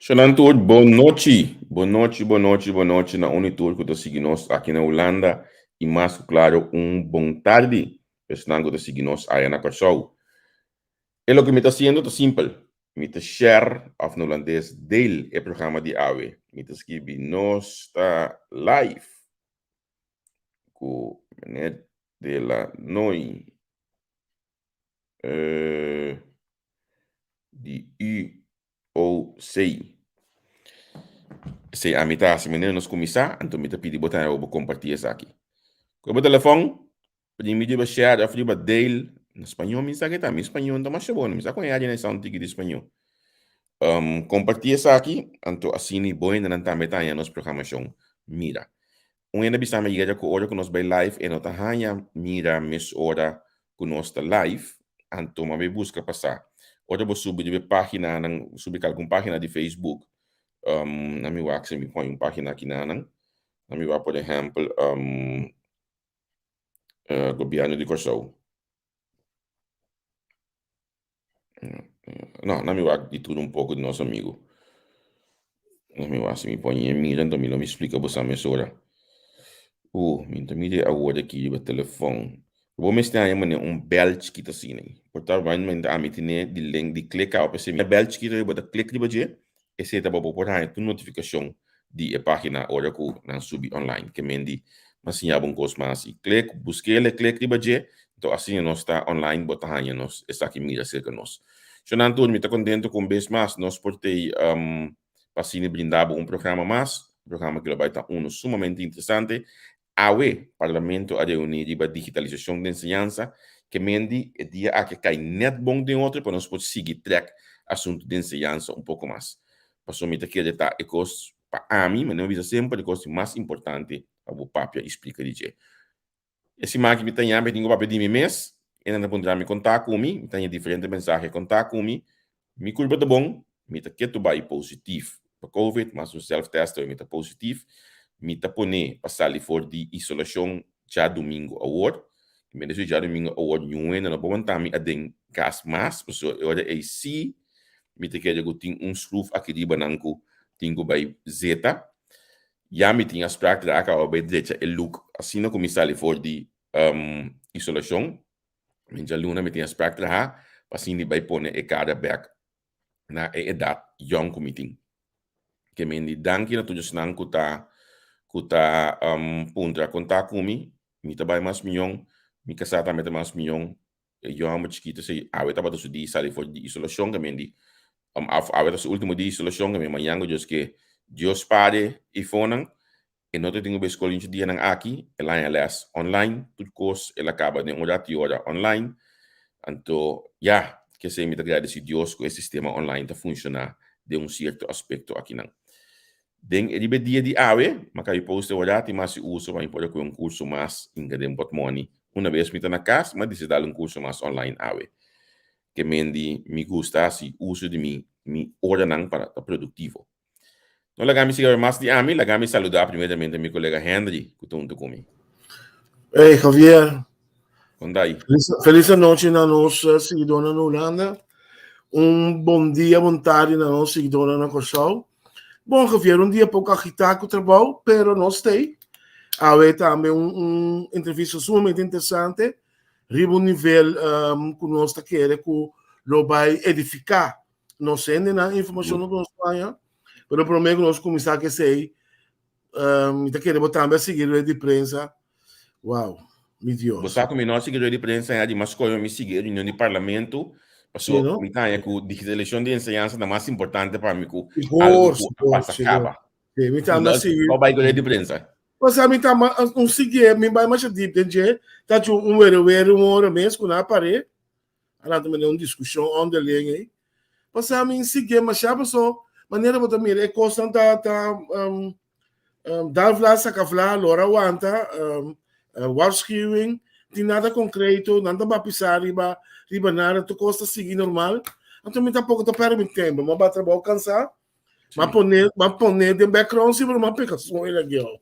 Shonan tur, bon nochi! Bon nochi, bon nochi, bon nochi na unu i tur ku ta sigui nos aki na Hulanda i mas ku klaro un bon tardi pa esnan ku ta sigui nos aya na Kòrsou. E loke mi ta hasiendo ta simpel, mi ta share òf na hulandes deel e programa di awe. Mi ta skibi nos ta live ku meneer De La Noy di UOC. Esei ami ta hasi manera nos kuminsá, anto mi ta pidi bo tambe pa bo kompartí esaki. Ku bo telefòn, primi riba share òf riba deel. Na spañó mi sa ke ta, mi spañó no ta masha bon, mi sa kon e área na sa un tiki di spañó. Kompartí esaki, anto asina i bo hendenan tambe ta haña nos programashon mira. Un hende a bisa mi ayera ku ora ku nos bai live e no ta haña mira mesora ku nos ta live, anto mi a bai buska pa sa. Ora bo subi riba e paginanan, subi kalkun pagina di Facebook, na mi wak si mi pon un pagina akinanan, na mi wak por ehèmpel Gobièrnu di Kòrsou. No, na mi wak di tur un poko di nos amigu. Na mi wak si mi pon e mira, enton mi lo mi splika boso mesora. Mi ta mira awor aki riba telefon. Bo mester haña manera un bèl chikito asina. Por ta realmente ami tene di link di klik awe p'esei mi bèl chikito ei bo ta klik riba dje, esei ta bo por haña tur notifikashon di e página ora ku nan subi online. Ke men di m'a siña bo un kos mas i klik, busk'el e klik riba dje, enton asina nos ta online bo ta haña nos esaki mira serka nos. Shonnan tur mi ta kontento ku un bes mas nos por tei pa asina brinda bo un programa mas, un programa ku lo bai ta unu sumamente interesante. Awe, Parlamento a reuní riba digitalisashon di enseñansa, ke men di e dia aki a kai nèt bon den otro pa nos por sigui trèk asuntu di enseñansa un poko mas. Pasobra mi ta kere ta e kos pa ami, manera mi bisa semper, e kos di mas importante pa bo papia i splika di dje. E siman aki mi ta ña mi tin ku papia di mi mes, e nan ta puntra mi konta ku mi, mi ta haña diferente mensahe konta ku mi, Mi kurpa ta bon, mi ta ketu bai positif pa covid, mas un self test awe mi ta positif, mi ta pone pa sali for di isolashon djadumingu awor, mi a desi djadumingu awor niun hende no por wanta mi aden kas mas, pasobra e ora ei si mi ta kere ku tin un skruf aki riba nan ku tin ku bai zeta, ya mi tin afsprak traha kaba bai drecha e luk asina ku mi sali for di isolashon. Mi djaluna mi tin afspraak traha pa asina di bai pone e kara bek na e edat yòn ku mi tin. Ke men di danki na tur esnan ku ta ku ta puntra konta ku mi. Mi ta bai mas miyon, mi kasá tambe ta mas miyon. E yòmber chikitu esei awe tabata su di sali for di isolashon ke men di awe ta su ultimo di isolashon ke men mañan ku Dios ke Dios pare e fonan E no ta tin ku bai skol hinchi dianan aki, el haña lès online, tur kos el a kaba den un rat i ora online. Anto, ya, kesei mi ta gradisí Dios ku e sistema online ta funshoná den un sierto aspekto akinan. Den e riba e dia di awe, mi a kabi post e ora tin mas i uso pa mi por a kohe un kurso mas inka den pòtmòni. Una bes mi ta na kas, mi a disidí dal un kurso mas online awe. Ke men di mi gusta hasi uso di mi mi oranan pa ta produktivo. No laga mi siga mas di ami, laga mi saluda primeramente mi kolega Henry ku ta huntu ku mi. Hey Javier. Kondai. Feliz, feliz anochi na nos eh, seguidornan na Hulanda. Un bon dia, bon tarde na nos seguidornan na Kòrsou. Bon Javier, un dia poko agitá ku trabou, pero nos stay. Awe tambe un, un entrevista sumamente interesante riba un nivel um, ku nos ta kere ku lo bai edifiká nos hendenan informashon ku nos haña, pero promé ku nos kuminsá ku esei, mi ta kere bo tambe a sigui red di prensa. Wow, mi Dios. Bo sa ku mi no a sigui red di prensa ya di mas koyo mi sigui e reunion di parlamento, paso Sí, no? mi ta haña ku digitalisashon di enseñansa ta mas importante pa mi ku algu Sigur, ku a sigur, pasa sigur. kaba. Sí, mi tambe a sigui. No bai ku red di prensa. Pasá mi ta un sigui, mi bai masha dip den dje, ta chu un were were un ora mes ku nan a par'é. A lanta mene un diskushon onderling ei. Pasá mi sigui mashá paso manera bo ta mira e kosnan ta ta um, um, dal vla saka vla lora wanta um, uh, waarschuwing tin nada konkreto nan ta bapisá riba riba nada tur kos ta sigui normal anto mi tampoko ta perde mi tempo mi a bai trabou kansá mi a pone mi a pone den background si pero mi a peka soño lagio.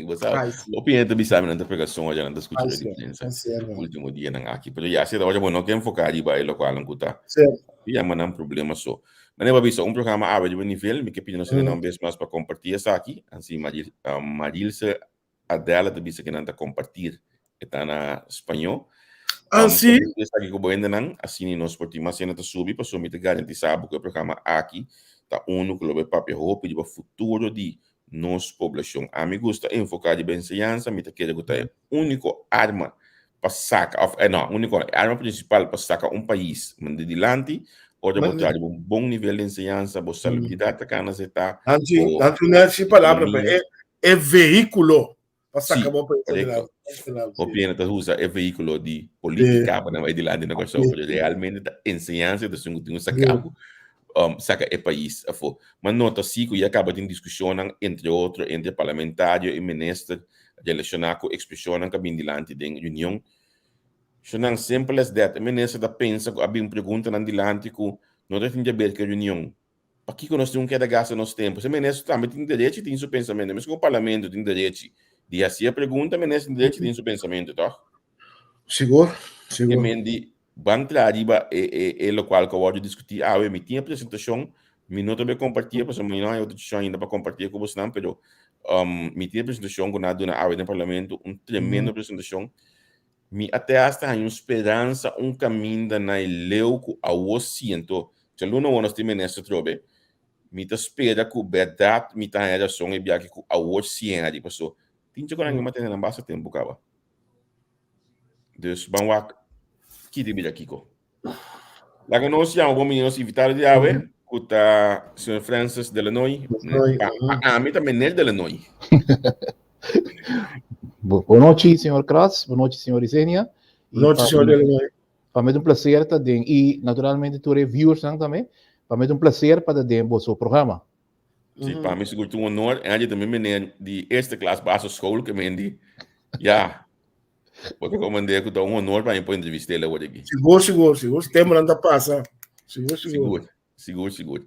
Bo sa, hopi hende ta bisa mi nan ta pega soña, nan ta skucha di prensa último dianan aki. Pero ya, si ta ora bo no ke enfoká riba e lokualnan ku ta yama nan problema so. Manera bo a bisa, un programa awe riba nivel, mi ke pidi nos hendenan un bes mas pa kompartí esaki. Ansi Marilse Adela ta bisa ke nan ta kompartir e ta na spañó. Ansi. Kompartí esaki ku bo hendenan, asina nos por tin mas hende ta subi, pasobra mi ta garantisá bo ku e programa aki ta unu ku lo bai papia hopi riba futuro di nos poblashon. Ami gusta enfoká riba enseñansa, mi ta kere ku ta e úniko arma pa saka, òf no, úniko no, e arma prinsipal pa saka un pais manda dilanti, ora bo traha riba un bon nivel di enseñansa, bo salubridat ta kana setá, bo Nan tin si palabra pa ekonomia. e e vehíkulo pa Sí, saka bo pais korekto. adelante. Hopi hende ta usa e vehíkulo di polítika pa nan bai dilanti na Kòrsou, pero realmente ta enseñansa ta esun ku tin ku saka bo, saka e pais afó. Ma nota sí ku ya kaba tin diskushonnan, entre otro, entre parlamentario i minister relashoná ku ekspreshonnan ku a bin dilanti den reunion. Shonnan, simple as that, e minister ta pensa ku a bin preguntanan dilanti ku no ta tin di aber ku e reunion. Pakiko nos tin un keda gasta nos tempu? Se minister tambe tin derechi tin su pensamentu. Mescos ku parlamento tin derechi di hasi e pregunta, minister tin derechi tin su pensamentu, toch? Sigur, sigur. E men di ban traha riba e e e lokual ku a wòrdu diskutí awe. Mi tin e presentashon, mi no ta bay kompartié pasobra mi no haña otro desishon ainda pa kompartié ku bosnan, pero mi tin e presentashon ku nan a duna awe den parlamento, un tremendo presentashon. Mi a te hasta haña un speransa, un kaminda na e leu ku awo siento. Djaluna awor nos tin minister atrobe. Mi ta spera ku bèrdat mi ta haña rason e biaha ku awor sien ari paso tin djakonan ke mantene nan basta tempu kaba. Dus ban wak ki ta bira kiko. Laga nos yama bon bini nos invitado di awe ku ta señor Francis Delanoy. Pa ami ta meneer Delanoy. Bon nochi, señor Kras. Bon nochi, señor Isenia. Bon nochi, señor Delanoy. Pa mi ta un placer ta den y naturalmente tur e viewersnan tambe. Pa mi ta un placer pa ta den boso programa. Sí, pa mi sigur ta un honor. En ta mi meneer di eerste klas basisschool ke men di. Ja. Bo ta komandé ku ta un honor pa mi por entrevist'é awor aki. Sigur, sigur, sigur. Temponan ta pasa. Sigur, sigur. Sigur, sigur, sigur.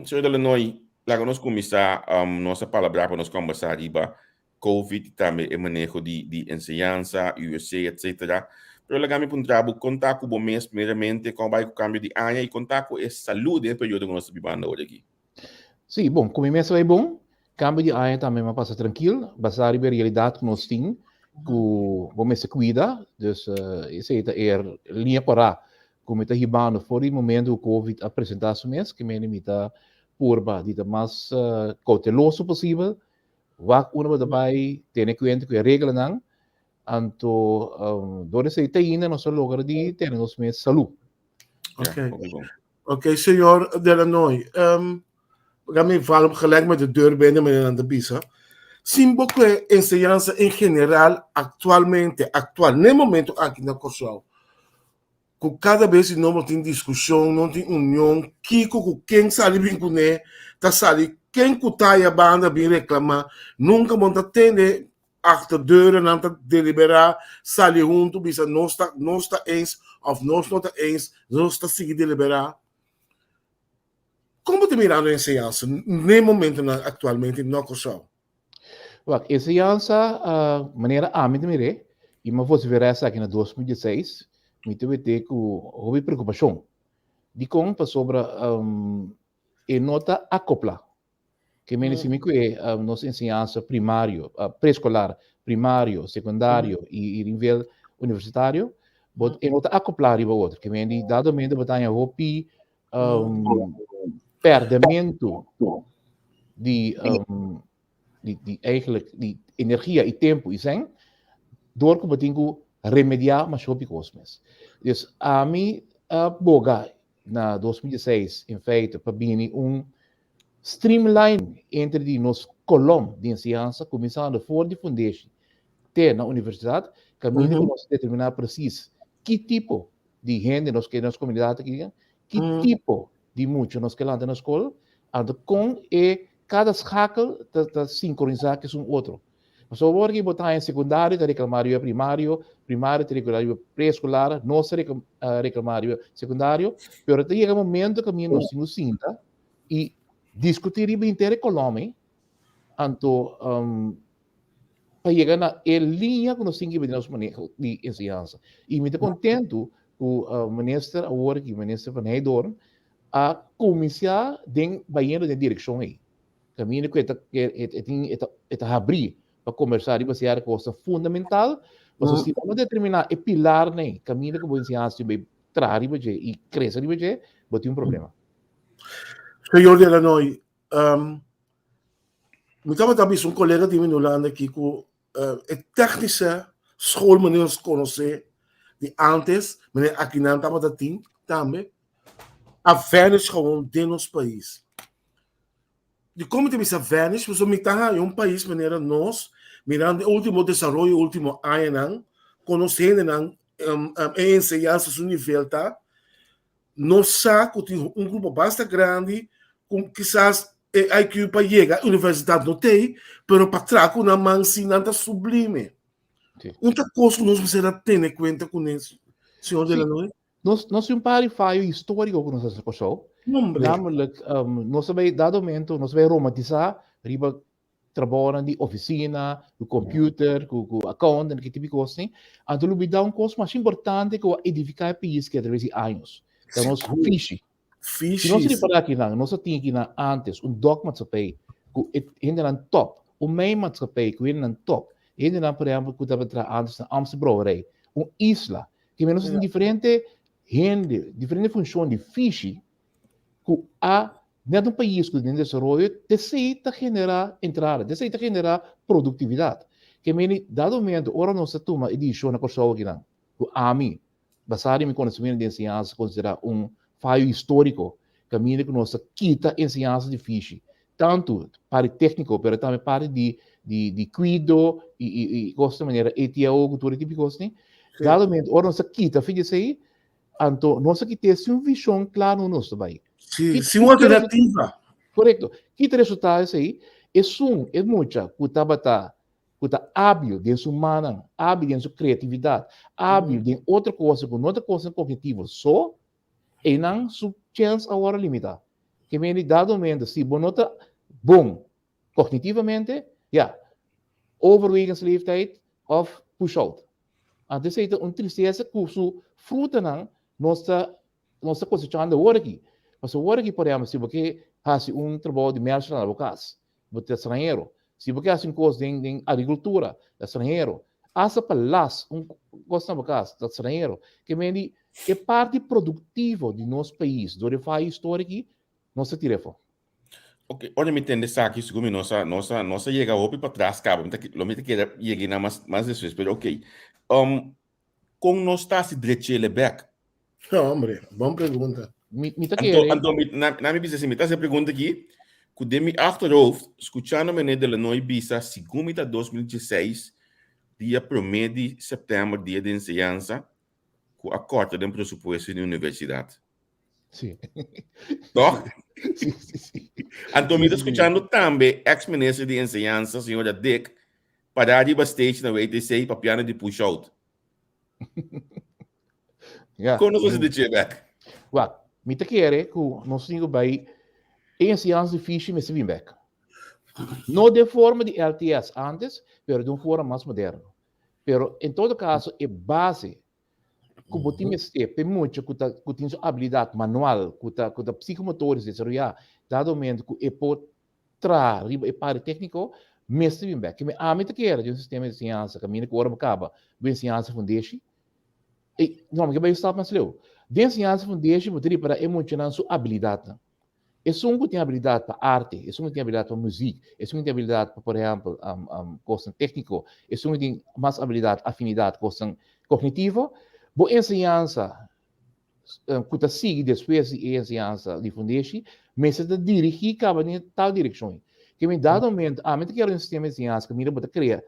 Señor Delanoy, laga nos kuminsá um, nos a palabrá pa nos kombersá riba COVID i tambe e maneho di, di enseñansa, USC, etcétera. Pero laga mi puntra bo, kon ta ku bo mes primeramente, kon bai ku kambio di aña i kon ta ku e salú den e periodo ku nos ta bibando awor aki? Sí, bon, ku mi mes a bai bon. Kambio di aña tambe mi a pasa trankil, basá riba e realidat ku nos tin, ku bo mester kuida. Dus esei ta e liña kòrá ku mi ta hibando for di momento ku Covid a presentá su mes, ke mende mi ta purba di ta mas kouteloso posibel, wak unda bo ta bai, tene kuenta ku e reglanan, anto dor esei te ainda nos a logra di tene nos mes salú. Ok. Ok, señor Delanoy. Um, ga mi val gelijk met de deur binnen, meneer aan de bisa. Sin bo que enseñanza en general actualmente, actual, ne momento aki na Kòrsou, ku kada bes di nobo tin diskushon, no tin union, kiko ku ken sali bin kuné, ta sali ken ku ta aya banda bin reklamá, nunka bo no ta tende achter deuren nan ta deliberá, sali huntu bisa nos ta nos ta eens òf nos no ta eens, nos ta sigui deliberá. Kon bo ta mirando enseñansa n'e momentonan aktualmente na Kòrsou? Wak, enseñansa, manera ami ta mir'é, i mi a vosiferá esaki na 2016, mi ta wete ku hopi preokupashon. Dikon? Pasobra e no ta akoplá. Ke mende si mi ku e nos enseñansa primario, preeskolar, primario, sekundario i nivel universitario, bo e no ta akoplá riba otro. Ke mende dado momento bo ta haña hopi pèrdèmentu di di eigenlijk di energia i tempu i sèn dor ku bo tin ku remediá masha hopi kos mes. Dus ami a boga na 2016 in feite pa bini un streamline entre di nos kolom di enseñansa kuminsando for di fundeshi te na universidat kaminda ku nos determiná presis ki tipo di hende nos ke nos komunidat aki, ki tipo di mucha nos ke lanta na skol, anto kon e kada schakel ta ta sinkronisá ku esun otro. Pasobra ora ku bo ta haña sekundario ta reklamá riba primario, primario ta reklamá riba preeskolar, nos ta reklamá riba sekundario, pero ta yega momento kaminda nos tin ku sinta i diskutí riba henter e kolòm ei. Anto pa yega na e liña ku nos tin ki den nos maneho di enseñansa. I mi ta kontentu ku minister awor aki, minister Van Heydoorn, a kuminsá den bayendo den e direkshon ei. Kaminda ku e ta e tin e ta e ta habrí pa kombersá riba sierto kosnan fundamental, pasobra si bo no determiná e pilarnan ei, kaminda ku bo enseñansa tin bai traha riba dje i krese riba dje, bo tin un problema. Señor Delanoy, mi tabata bisa un kolega di mi na Hulanda aki ku e technische school manera nos konosé di antes, manera akinan tabata tin tambe, a vanish gewoon den nos pais. Dikon mi ta bisa vanish? Pasobra mi ta haña un pais manera nos, mirando e ultimo desaroyo, ultimo añanan, kon nos hendenan e enseñansa su nivel ta, nos sa ku tin un grupo basta grandi ku kisas e IQ pa yega universidat no t'ei, pero pa traha ku nan man si nan ta sublime. Un ta kos ku nos mester a tene kuenta kuné, señor Delanoy? Nos nos tin un par di fayo históriko ku nos a hasi na Kòrsou. Hombre. Namelijk, nos a bai dado momento nos a bai romantisá riba trabounan di ofisina, ku computer, ku ku accountant, ki tipo di kos ni. Anto lubidá un kos masha importante ku a edifiká e pais aki atraves di años. Ta nos Sigur. fishi. Si nos Fishi. ripará akinan, nos a tin akinan antes un dòkmaatschappij ku e hendenan tòp, un mijnmaatschappij ku hendenan tòp, hendenan por ehèmpel ku tabata traha antes na Amstel Brouwerij, un isla. Ke menos tin diferente hende, diferente funshon di fishi ku a net un pais ku den desaroyo, t'esei ta generá entrada, t'esei ta generá produktividat. Ke meni dado momento ora nos ta tuma e desishon na Kòrsou akinan, ku ami, basá den mi konosementu di enseñansa, konsiderá un fayo históriko, kaminda ku nos ta kita enseñansa di fishi, tantu parti tékniko pero tambe parti di di di kuido i i i kos di manera ETO ku tur e tipo di kos ni. Dado momento ora nos a kita fin di esei, anto nos a kit'é sin un vishon kla no nos ta bai. Sí, sin un alternativa. Korekto. Ki ta resultado esei? Esun, e mucha ku tabata ku ta ábil den su mannan, ábil den su kreatividat, ábil den otro kos ku no ta kosnan kognitivo so, Einan su chèns a wòrdu limitá. Ke mende dado momento si bo no ta bon kognitivamente, ya, overwegens leeftijd òf push out. Anto esei ta un tristesa ku su frutanan nos ta nos ta kosechando awor aki. Pasobra awor aki, por ehèmpel, si bo ke hasi un trabou di mèrsel na bo kas, Bo ta stranhero. Si bo ke hasi un kos den den agrikultura, ta stranhero. Asta pa las un kos na bo kas, ta stranhero. Ke men di e parti produktivo di nos pais dor e faya historia aki, nos ta tira afó. Ok, ora mi tende esaki, sigur mi no sa, no sa, no sa yega hopi patras kaba, mi ta, lo mi ta keda yega einan mas, mas despues, pero ok. Um, Kon nos ta hasi drechele bek? Hombre, bon pregunta. Mi, mi ta Anto, kere. anto mi, na, na mi bisa si mi ta hasi e pregunta aki, ku den mi achterhoofd, skuchando meneer De Lanoy bisa, segun mi ta 2016, dia promé di sèptèmber, dia di enseñansa, ku a kòrta den presupuesto di universidat. Sí. Toch? Sí, sí, sí. Anto mi ta Sí, sí. skuchando tambe ex minister di enseñansa, señora Dick, pará riba stage na WTC papiando di push out. Ja. Kon nos a di che bek? Wak, mi ta kere ku nos tin ku bai e enseñansa di fishi mester bin bek. No den forma di LTS antes, pero den un forma mas moderno. Pero en todo caso e base ku bo tin mester p'e mucha ku ta ku tin su abilidat manual, ku ta ku ta psikomotoris desaroyá, dado momento ku e por traha riba e parti tékniko, mester bin bèk. Keme ami ta kere den un sistema di enseñansa kaminda ku ora bo kaba bo enseñansa fundeshi, e no, mi ke bai un stap mas leu. Den enseñansa fundeshi bo ta ripará e muchanan su abilidatnan. Esun ku tin abilidat pa arte, esun ku tin abilidat pa muzik, esun ku tin abilidat pa, por ehèmpel, kosnan tékniko, esun ku tin mas abilidat, afinidat, kosnan kognitivo, bo enseñansa ku ta sigui despues di e enseñansa di fundeshi mester ta dirigí kaba den tal direkshon. Ke mi dado momento ami ta kere un sistema di enseñansa kaminda bo ta krea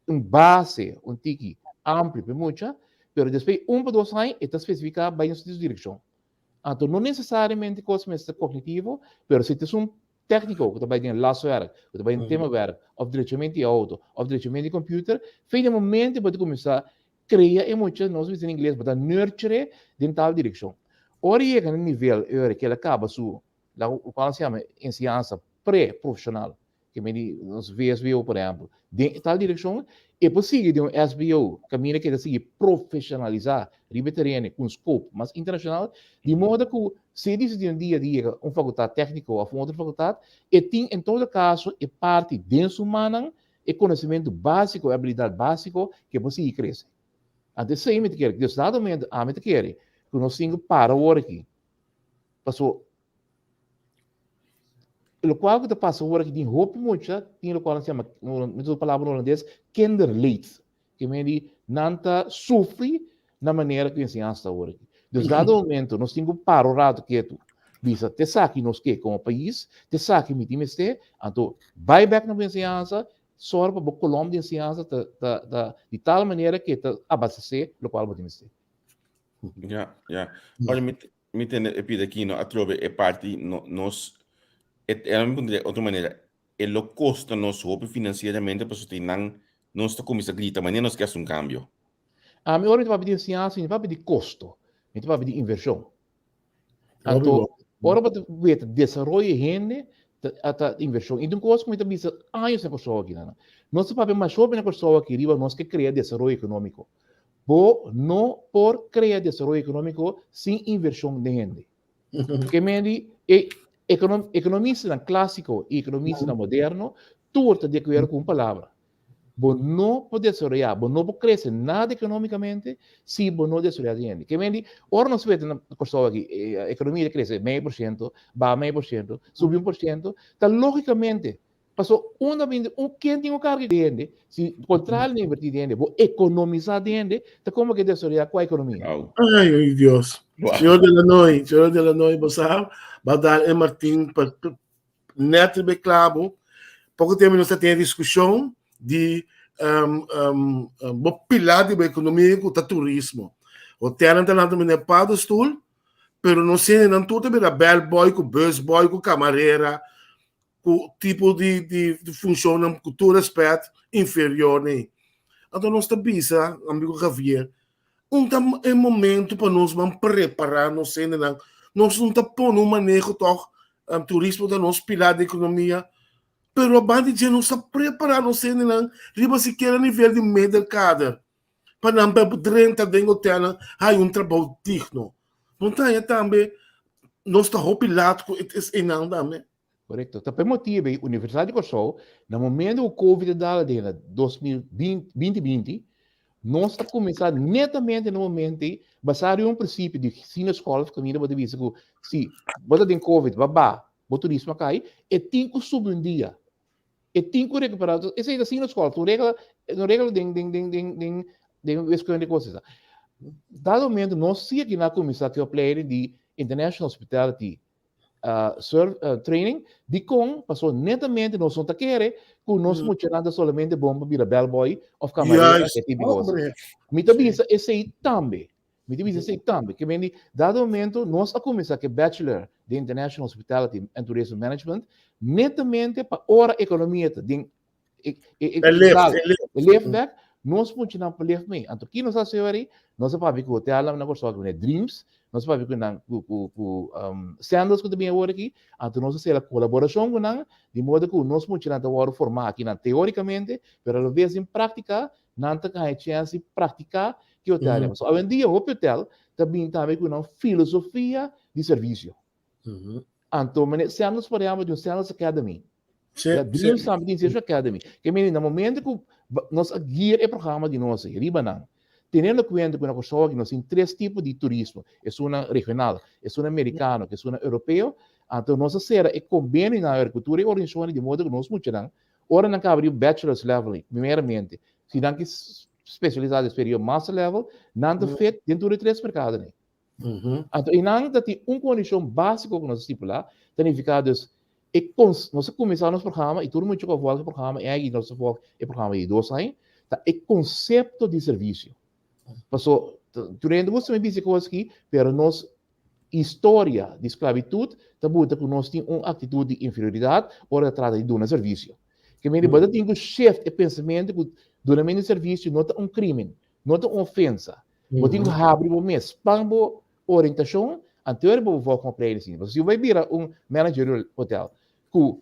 un base un tiki amplio pa e mucha, pero despues un pa dos aña e ta spesifiká bai den su direkshon. Anto no necesariamente cos mester cognitivo, pero si ta un tecnico cu ta bay den laswerk, cu ta bay den timmerwerk, of drechament di auto, of drechament di computer, fe den momento bo ta cuminsa crea e mucha, nos bisa in ingles, bo ta nurture den tal direccion. Ora e yega na nivel ora cu el a caba su, lo cual nos yama enseñansa pre-profesional. Ke men di nos VSBO por ehèmpel, den tal direkshon, e por sigui den un SBO kaminda ke ta sigui profeshonalisá riba e tereno ku un scope mas internashonal, di moda ku si e disidí un dia di yega un fakultat tékniko òf un otro fakultat, e tin en todo kaso e parti den su mannan, e konosementu básiko, e abilidat básiko ke por sigui krese. Anto esei mi ta kere. Dus dado momento ami ta kere ku nos tin ku para awor aki, pasobra Lokual ku ta pasa ora ku tin hopi mucha tin lokual nan yama, mi ta usa palabra holandes, kinderleed. Ke men di nan ta sufri na manera ku enseñansa ta ora aki. Dus dado momento nos tin ku para un rato ketu, bisa te esaki nos ke komo pais, te esaki mi tin mester, anto bai bek na bo enseñansa, sòru pa bo kolòm di enseñansa ta ta ta di tal manera ke ta abastesé lokual bo tin mester. Ya, ya. Ora mi Mi tende e pida aki no atrobe e parti no nos e e mi puntra di otro manera e lo kosta nos hopi finansieramente pasobra tin nan nos ta kuminsá grita manera nos ke hasi un kambio. Ami ora mi ta papia di enseñansa mi ta papia di kosto, mi ta papia di invershon. Anto ora bo ta weta desaroyo hende ta ta invershon. I tin un kos ku mi ta bisa años na Kòrsou aki nan. Nos ta papia mas hopi na Kòrsou aki riba nos ke krea desaroyo ekonómiko. Bo no por krea desaroyo ekonómiko sin invershon den hende. Ke men di e ekonomistanan klásiko i ekonomistanan moderno tur ta di akuerdo ku un palabra, Bo no por desaroyá, bo no por krese nada ekonómikamente si bo no desaroyá den hende. Ke men di ora nos weta na Kòrsou aki ekonomia ta krese mei por siento, baha mei por siento, subi un por siento, ta lógikamente Paso unda bini un ken tin un karga di hende, si kontrali no invertí den hende, bo ekonomisá den hende, ta komo ke desaroyá kua ekonomia? Wow. Ay, ay, Dios. Wow. Señor de la Noy, señor de la Noy, bo sa, ba dar e Martin pa net riba e klabo. Poko tempo nos ta tene diskushon di um, um, um, bo pilar di bo ekonomia ku ta turismo. Hotelnan ta lanta meneer paddenstoel, pero nos hendenan tur ta bira bellboy ku busboy ku kamarera ku tipo di di funshonnan ku tur rèspèt inferior nei. Anto nos ta bisa, amigo Javier, un ta e momento pa nos ban prepará nos hendenan. Nos no ta pone un maneho tòg, turismo ta nos pilar di ekonomia, pero abanda di dje nos ta prepará nos hendenan riba sikiera nivel di middelkader pa nan por drenta den hotelnan haña un trabou digno. Bo ta haña tambe nos ta hopi lat ku eseinan tambe. Korekto. Ta pa e motibu ei Universidat di Kòrsou na momento ku Covid a dal aden na 2020, 2020, nos a kuminsá netamente na momento ei basá riba un prinsipio di Sinus Golf kaminda bo ta bisa ku si bo ta den Covid bo a baha bo turismo a kai e tin ku subi un dia. E tin ku rekuperá. Esei ta Sinus Golf, un regla un regla den den den den den den wiskunde kos esei. Dado momento nos si aki na kuminsá ku e opleiding di International Hospitality training dikon paso netamente nos no ta kere ku nos muchanan ta solamente bon pa bira bellboy of kamarera e tipo kos. Mi ta bisa esei tambe, mi ta bisa esei tambe ke men di dado momento nos a kuminsá ku e bachelor den International Hospitality and Tourism Management netamente pa ora ekonomia ta den e e E lift, e lift. E lift bek, nos muchanan por lift mee. Anto ki nos a hasi awor ei? Nos a papia ku hotelnan na Kòrsou ku mene Dreams, nos a papia ku nan ku ku ku Sandals ku ta bini awor aki, anto nos a sela kolaborashon ku nan di modo ku nos muchanan ta wòrdu formá akinan teórikamente, pero alabes den práktika nan ta haña chèns di praktiká ki hotel ei. Pasobra awendia hopi hotel ta bini tambe ku nan filosofia di servisio. Anto mene Sandals por ehempel tin un Sandals Academy. Sí, Ya, Dreams sí. tambe tin Sandals Academy. Ke mene na momento ku nos a guia e programa di nos riba nan, teniendo kuenta ku na Kòrsou aki nos tin tres tipo di turismo, esunnan regional, esunnan merikano, ku esunnan europeo, anto nos a sera e kombenionan ku tur e organisashonnan di modo ku nos muchanan, ora nan kaba di bachelor's level, primeramente, si nan ke spesialisá despues riba master level, nan ta fit den tur e tres merkadonan. Anto einan ta tin un kondishon básiko ku nos a stipulá, ta nifiká dus e kons nos a kuminsá nos programa i tur mucha ku a vòlg e programa e aña nos a vòlg e programa di dos aña, ta e konsepto di servisio. Paso tur hende gusta mi bisa e kos aki, pero nos historia di sklabitut ta buta ku nos tin un aktitut di inferioridat ora ta trata di duna servisio. Ke mende bo ta tin ku shift e pensamentu ku dunamentu di servisio no ta un krimen, No ta un ofensa. Bo tin ku habri bo mes, span bo orientashon, anto bo por volg un opleiding asina. Pasobra si bo bai bira un manager di hotel ku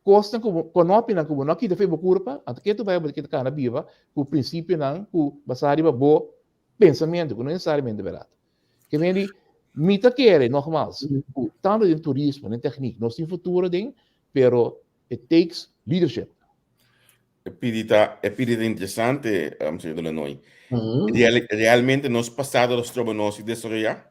Kosnan ku bo, konòpinan ku bo no a kita for bo kurpa, anto ke tu bai bo ta kita kana biba ku prinsipionan ku basá riba bo pensamentu, ku no nesesariamente bèrdat. Ke men di, mi ta kere, nogmaals, ku tantu den turismo, den teknik, nos tin futuro den, pero it takes leadership. E pidi ta, e pidi ta interesante, señor De Lannoy. Real, realmente nos pasado lo stroba nos di desaroyá?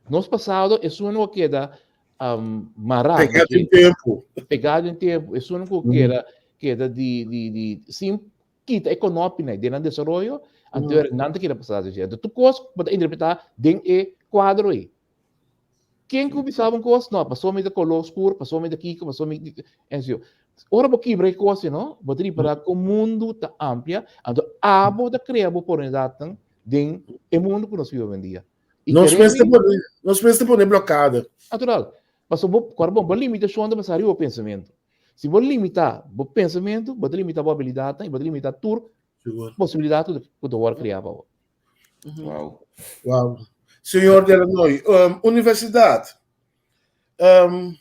Nos pasado esun ku a keda um, mará. Pegá den tempu. Pegá den tempu. Esun ku keda, keda di, di, di, sin kita e konopina den nan desaroyo, anto nan ta keda pasado. Anto tur kos bo ta interpretá den e kuadro ei. Ken ku bisa un kos? No, paso mi ta koló skur, paso mi ta kiko, paso mi enzo. Ora bo kibra e kos, no, bo ta ripará ku mundu ta amplia, anto abo ta krea bo oportunidatnan den e mundu ku nos biba awendia. I Nos mester pone, nos mester pone blokada. Natural. Paso bo, kòrda bon, bo limitashon ta basá riba bo pensamentu. Si bo limitá bo pensamentu, bo ta limitá bo abilidatnan i bo ta limitá tur posibilidat ku ta wòrdu kreá pa bo. Wow. Wow. Señor Delanoy, um, universidad. Um,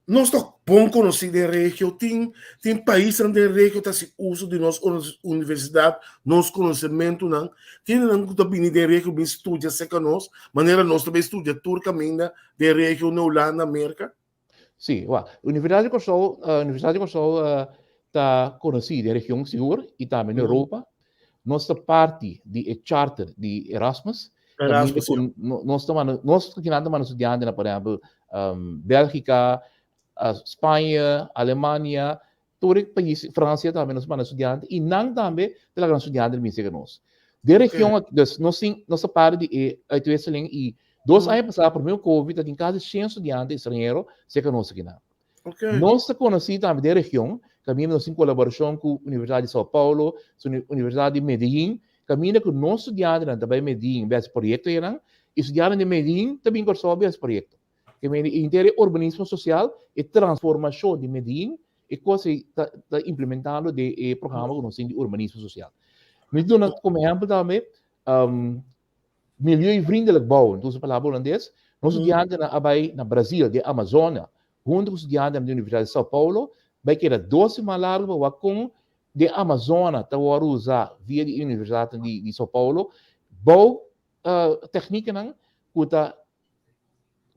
nos ta bon conocí den regio, tin, tin paisnan den regio ta hasi uso di nos universidad, nos conocimentonan. Tin nan ku ta bini den regio bin studia cerca nos, manera nos ta bin studia tur caminda den regio na Hulanda, Merca. Sí, wa. Universidad di Kòrsou, uh, Universidad di Kòrsou uh, ta konosí den region sigur i tambe na Europa. Nos ta parti di e charter di Erasmus. Erasmus, Kaminda ku no- nos ta manda, nos kinan ta manda studiantenan, por ehèmpel, um, Bélgika, uh, Spanje, Alemania, Tur e pais, Francia tambe nos manda studiante i nan tambe ta laga nan studiante bin serka nos. Den region aki, dus nos tin, nos ta parti di e uitwisseling i dos aña pasá promé ku covid ta tin kasi shen studiante estranhero serka nos akinan. Nos ta konosí tambe den region, kaminda nos tin kolaborashon ku Universidat di Sao Paulo, Universidat di Medellin, kaminda ku nos studiantenan ta bai Medellin bai hasi proyekto einan i studiantenan di Medellin ta bin Kòrsou bai hasi proyekto. Ke mende henter e urbanismo sosial, e transformashon di Medellin, e kos ei ta ta implementando den e programa ku nos tin di urbanismo sosial. Mi ta duna komo ehèmpel tambe milieuvriendelijk bouwen, ta usa palabra hulandes, nos studiantenan a bai na Brazil, den Amazona, huntu ku studiantenan di Universidat di Sao Paulo, bai keda dos siman largu pa wak kon den Amazona ta wòrdu usá via di e universidatnan di Sao Paulo, bou teknikanan ku ta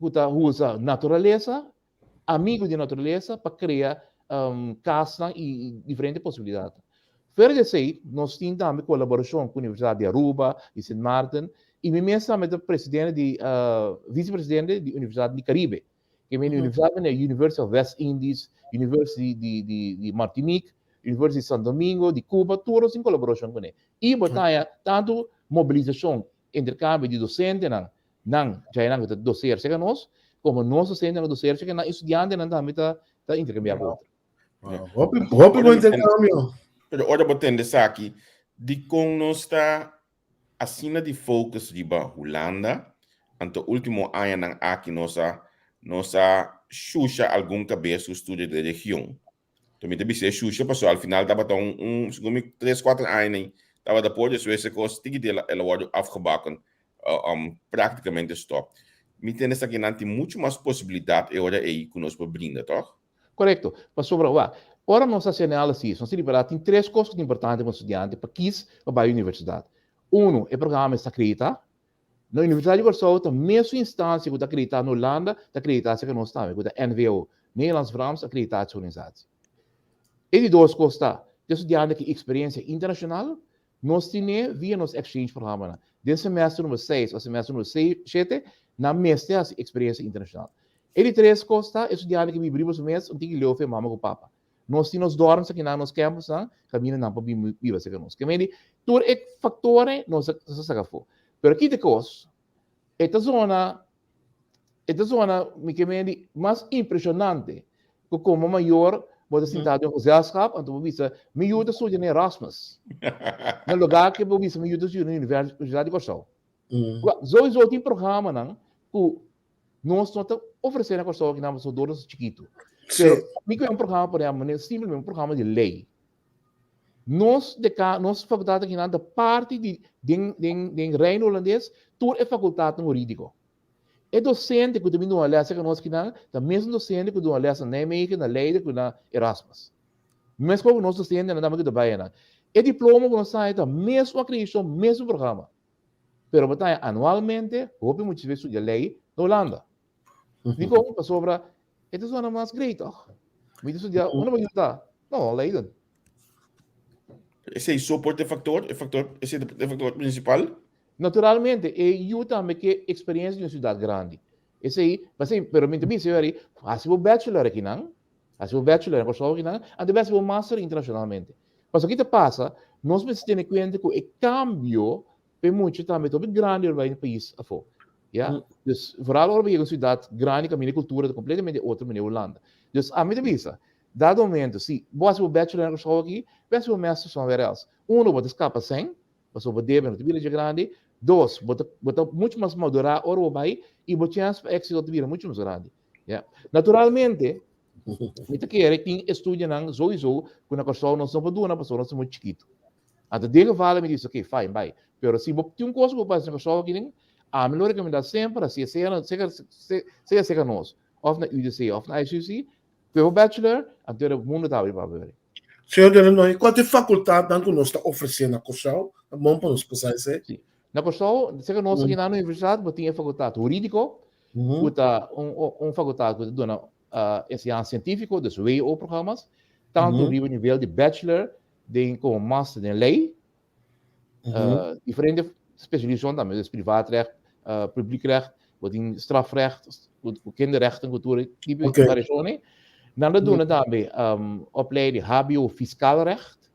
ku ta usa naturalesa, amigo di naturalesa pa krea kasnan i diferente posibilidatnan. Fuera di esei, nos tin tambe kolaborashon ku Universidat di Aruba, di Sint Maarten, i mi mes tambe ta presidente di, visepresidente di Universidat di Karibe. Ke mende universidat mende University of West Indies, University di di di Martinique, University di Santo Domingo, di Cuba, tur nos tin kolaborashon kuné. I bo ta haña tantu mobilisashon, interkambio di dosentenan Nan djaenan ku ta doseer serka nos, komo nos dosentenan ku doseer serka nan i studiantenan tambe ta ta interkambiá ku otro. Hopi, hopi bon interkambio. Pero ora bo tende esaki, dikon nos ta asina di focus riba Hulanda? Anto ultimo añanan aki nos a nos a shusha algun kabes ku studia den region. To mi ta bisa e shusha paso al final tabata un un segun mi tres kuater aña ei tabata por despues e kos tiki el a wòrdu afgebakken um praktikamente stòp. Mi tende esaki nan tin muchu mas posibilidat e ora ei ku nos por brinda tòg? Korekto. Pasobra wak, ora nos hasi análisis nos ta ripará tin tres kos ku ta importante pa un studiante pa kis pa bai universidat. Unu, e programa mester akreditá. Na Universidat di Kòrsou ta mesun instansia ku ta akreditá na Hulanda ta akreditá serka nos tambe, ku ta NVO, Nederlands Vlaams Accreditatieorganisatie. E di dos kos ta, te studiante ku eksperensia internashonal, nos tine via nos exchange programanan. Den semester number seis òf semester number shete, nan mester hasi eksperensia internashonal. E di tres kos ta, e studiante ke biba riba su mes, un tin ki leu fe mama ku papa. Nos tin nos dorms aki na nos campusnan, kaminda nan por bin biba serka nos. Ke medi, tur e factornan nos a nos a saka afó. Pero ki ta e kos? E ta zona, e ta zona, mi ke medi, mas impresionante ku komo mayor bo ta sinta den un gezelschap, anto bo bisa, mi yu ta studia na Erasmus. Na lugar ke bo bisa mi yu ta studia na Universidad di Kòrsou. Sowieso tin programanan ku Nos no ta ofresé na Kòrsou aki nan pasobra dor nos ta chikitu. Pero mi ku e un programa por ehèmpel, simplemente un programa di lei. Nos deka, nos fakultat aki nan ta parti di den den den Reino Hulandes tur e fakultatnan hurídiko. E dosente ku ta bin duna lès serka nos kinan ta mesun dosente ku duna lès na Nijmegen, na Leiden ku na Erasmus. Meskos ku nos dosentenan tambe ku ta bai einan. E diploma ku nos haña ta mesun akreditashon, mesun programa. Pero bo ta haña anualmente hopi mucha bes studia lei na Hulanda. Dikon? Pasobra e ta sona mas great tòg? Mi ta studia, unda bo yuda? No, Leiden. Esei so por ta e faktor, e faktor, esei ta e faktor prinsipal? Naturalmente, e yu tambe ke eksperensia di un siudat grandi. Esei, pasei, pero mi ta bisa yu ari, hasi bo bachelor akinan, hasi bo bachelor na Kòrsou akinan, anto bai hasi bo master internashonalmente. Pasobra ki ta pasa, nos mester tene kuenta ku e kambio pa e mucha tambe ta hopi grandi ora bai na pais afó. Ya? Dus, vooral ora bo yega un siudat grandi kaminda e kultura ta kompletamente otro manera Hulanda. Dus, ami ta bisa, dado momento, si bo hasi bo bachelor na Kòrsou aki, bai hasi bo master somewhere else. Uno, bo ta skapa sèn, pasobra bo debe no ta bira dje grandi. Dos, bo ta bo ta muchu mas madurá ora bo bai i bo chèns pa éksito ta bira muchu mas grandi. Ya. Naturalmente, mi ta kere tin estudionan souiso ku na Kòrsou nos no por duna pasobra nos ta muchu chikitu. Anto den geval mi di oke, fine, bai. Pero si bo tin un kos ku bo por hasi na Kòrsou aki den, ami lo rekomendá semper hasié sea na sea sea serka nos òf na UDC òf na ICUC, Ku bo bachelor, anto e mundu ta habri pa bo. Señor Delanoy, kua ta e fakultatnan ku nos ta ofresé na Kòrsou? Ta bon pa nos por sa esei. Sí. Na Kòrsou, serka nos aki na universidat, bo tin e fakultat hurídiko, ku ta un fakultat ku ta duna enseñansa sientífiko, dus WO-programma's, tantu riba nivel di bachelor den komo master den lei, Diferente spesialisashon tambe, dus privaatrecht, publiekrecht, bo tin strafrecht, ku kinderrechten, ku tur e tipo di variashon ei. Nan ta duna tambe opleiding hbo fiscaalrecht.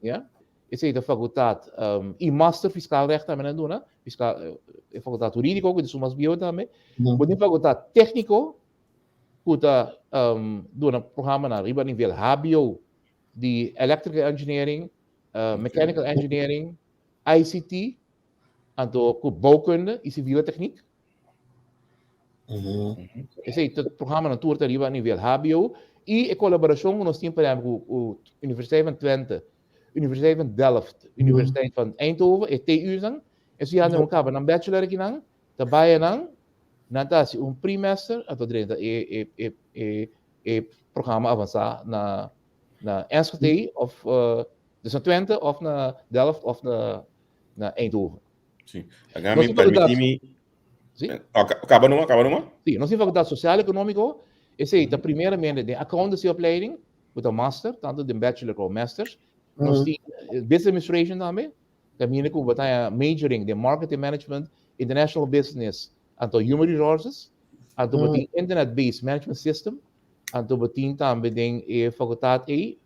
Ya. Esei ta fakultat i master fiscaalrecht tambe nan duna, fiskaal, e fakultat hurídiko ku ta esun mas bieu tambe. Bo tin fakultat tékniko ku ta duna programanan riba nivel hbo di electrical engineering, mechanical engineering, ICT, anto ku bouwkunde i civiele techniek. Esei ta programanan tur ta riba nivel hbo i e kolaborashon ku nos tin por ehempel ku Universiteit van Twente, Universiteit van Delft, Universiteit van Eindhoven, e TU'snan, e studiantenan ku kaba nan bachelor akinan ta bai anan, nan ta hasi un pre-master anto drenta e e e programa avansá na na Enschede of dus na Twente of na Delft of na na Eindhoven. Sí. Aga mi permití mi. Sí. Kaba numa, kaba numa. Sí, nos tin fakultat sosial ekonómiko, esei ta primeramente den accountancy opleiding, ku ta master, tantu den bachelor komo masters. Nos tin business administration tambe, kaminda ku bo ta haña majoring den marketing management, international business, anto human resources, anto bo tin internet based management system, anto bo tin tambe den e fakultat ei,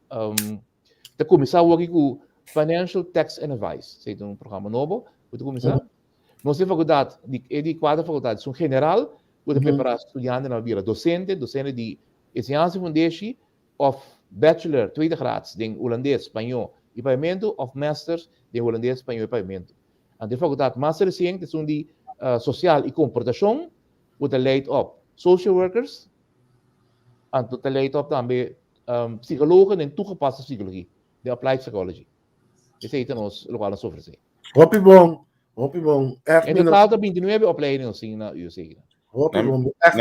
ta kuminsá awor aki ku financial tax and advice, esei ta un programa nobo ku ta kuminsá. Nos tin fakultat, di e di kuater fakultat esun general ku ta prepará studiantenan pa bira dosente, dosente di enseñansa fundeshi òf bachelor tweede graads den hulandes, spañó i papiamentu òf masters den hulandes, spañó i papiamentu. Anto e fakultat mas resien ta esun di sosial i komportashon ku ta leid op social workers, anto ta leid op tambe psikologen den toegepaste psychologie, den applied psychology. Esei ta nos lokual nos ofresé. Hopi bon, hopi bon. En total ta bintinuebe opleiding nos tin na UC. Hopi bon. Echt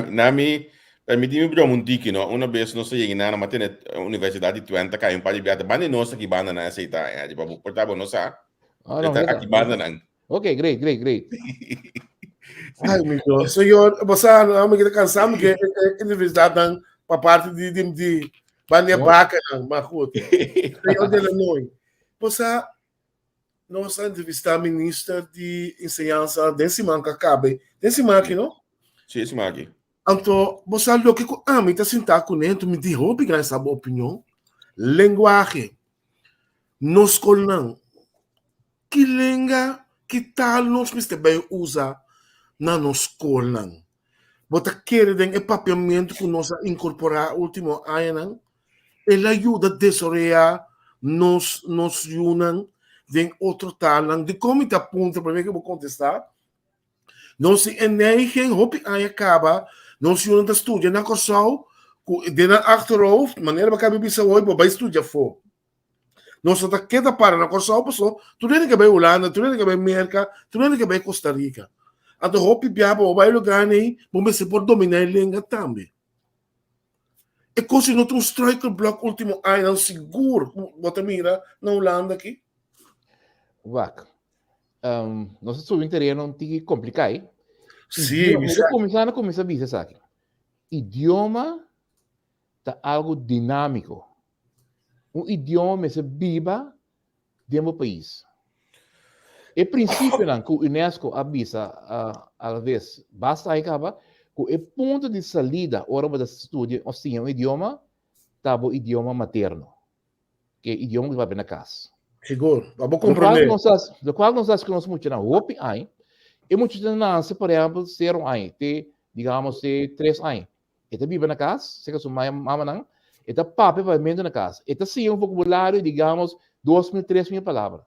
Na mi, permití mi broma un tiki, no? Una bes nos a yega na ma tene Universidad di Twente kai un par di biaha. Banda di nos aki banda nan esei ta, eh, pa bo por ta bo no sa. Ah, no, E ta aki banda nan. Ok, great, great, great. Ai, mi Dios. Señor, bo sa, no, mi kita cansá, mi ke universidad nan pa parte di di di banda No. baka nan, maar goed. Señor de la Noy. Bo sa, Nos a entrevistá minister di enseñansa den siman ku a kabe. Den siman aki, no? Sí, siman aki. Anto, bo sa loke ku ami ta sintá kuné, anto mi di hopi gana sa bo opinion. Lenguahe. Nos skolnan, ki lenga, ki taal nos mester bai usa na nos skolnan? Bo ta kere den e papiamentu ku nos a inkorporá último añanan? El a yuda desaroyá nos nos yunan den otro talnan. Dikon mi ta puntra promé ku bo kontestá? Nos tin e neiging hopi aña kaba nos yunan ta studia na Kòrsou ku den nan achterhoofd, manera bo a kaba di bisa hoy, bo bai studia afó. Nos no ta keda para na Kòrsou paso tur hende ke bai Hulanda, tur hende ke bai Merka, tur hende ke bai Costa Rica. Anto hopi bia pa bo bai lugar nei, bo mester por dominá e lenga tambe. E kos ei no ta un struikelblok último añanan sigur ku bo ta mira na Hulanda aki? Wak, nos a subi un tereno un tiki kompliká ei. Sí, mi sa. Mi ta kuminsá bisa esaki. Idioma ta algu dinámiko. Un idioma mester biba den bo pais. E prinsipionan ku UNESCO a bisa alves basta ai kaba, ku e punto di salida ora bo ta studia òf siña un idioma ta bo idioma materno, ke e idioma ku bo papia na kas. Sigur, pa bo komprondé. Lokual ku nos hasi ku nos muchanan hopi ai, e mucha ta nase por ehèmpel sero ai te digamos te tres ai. E ta biba na kas, serka su mamanan, e ta papia papiamentu na kas. E ta siña un vokabulario, digamos, 2000, 3000 palabra.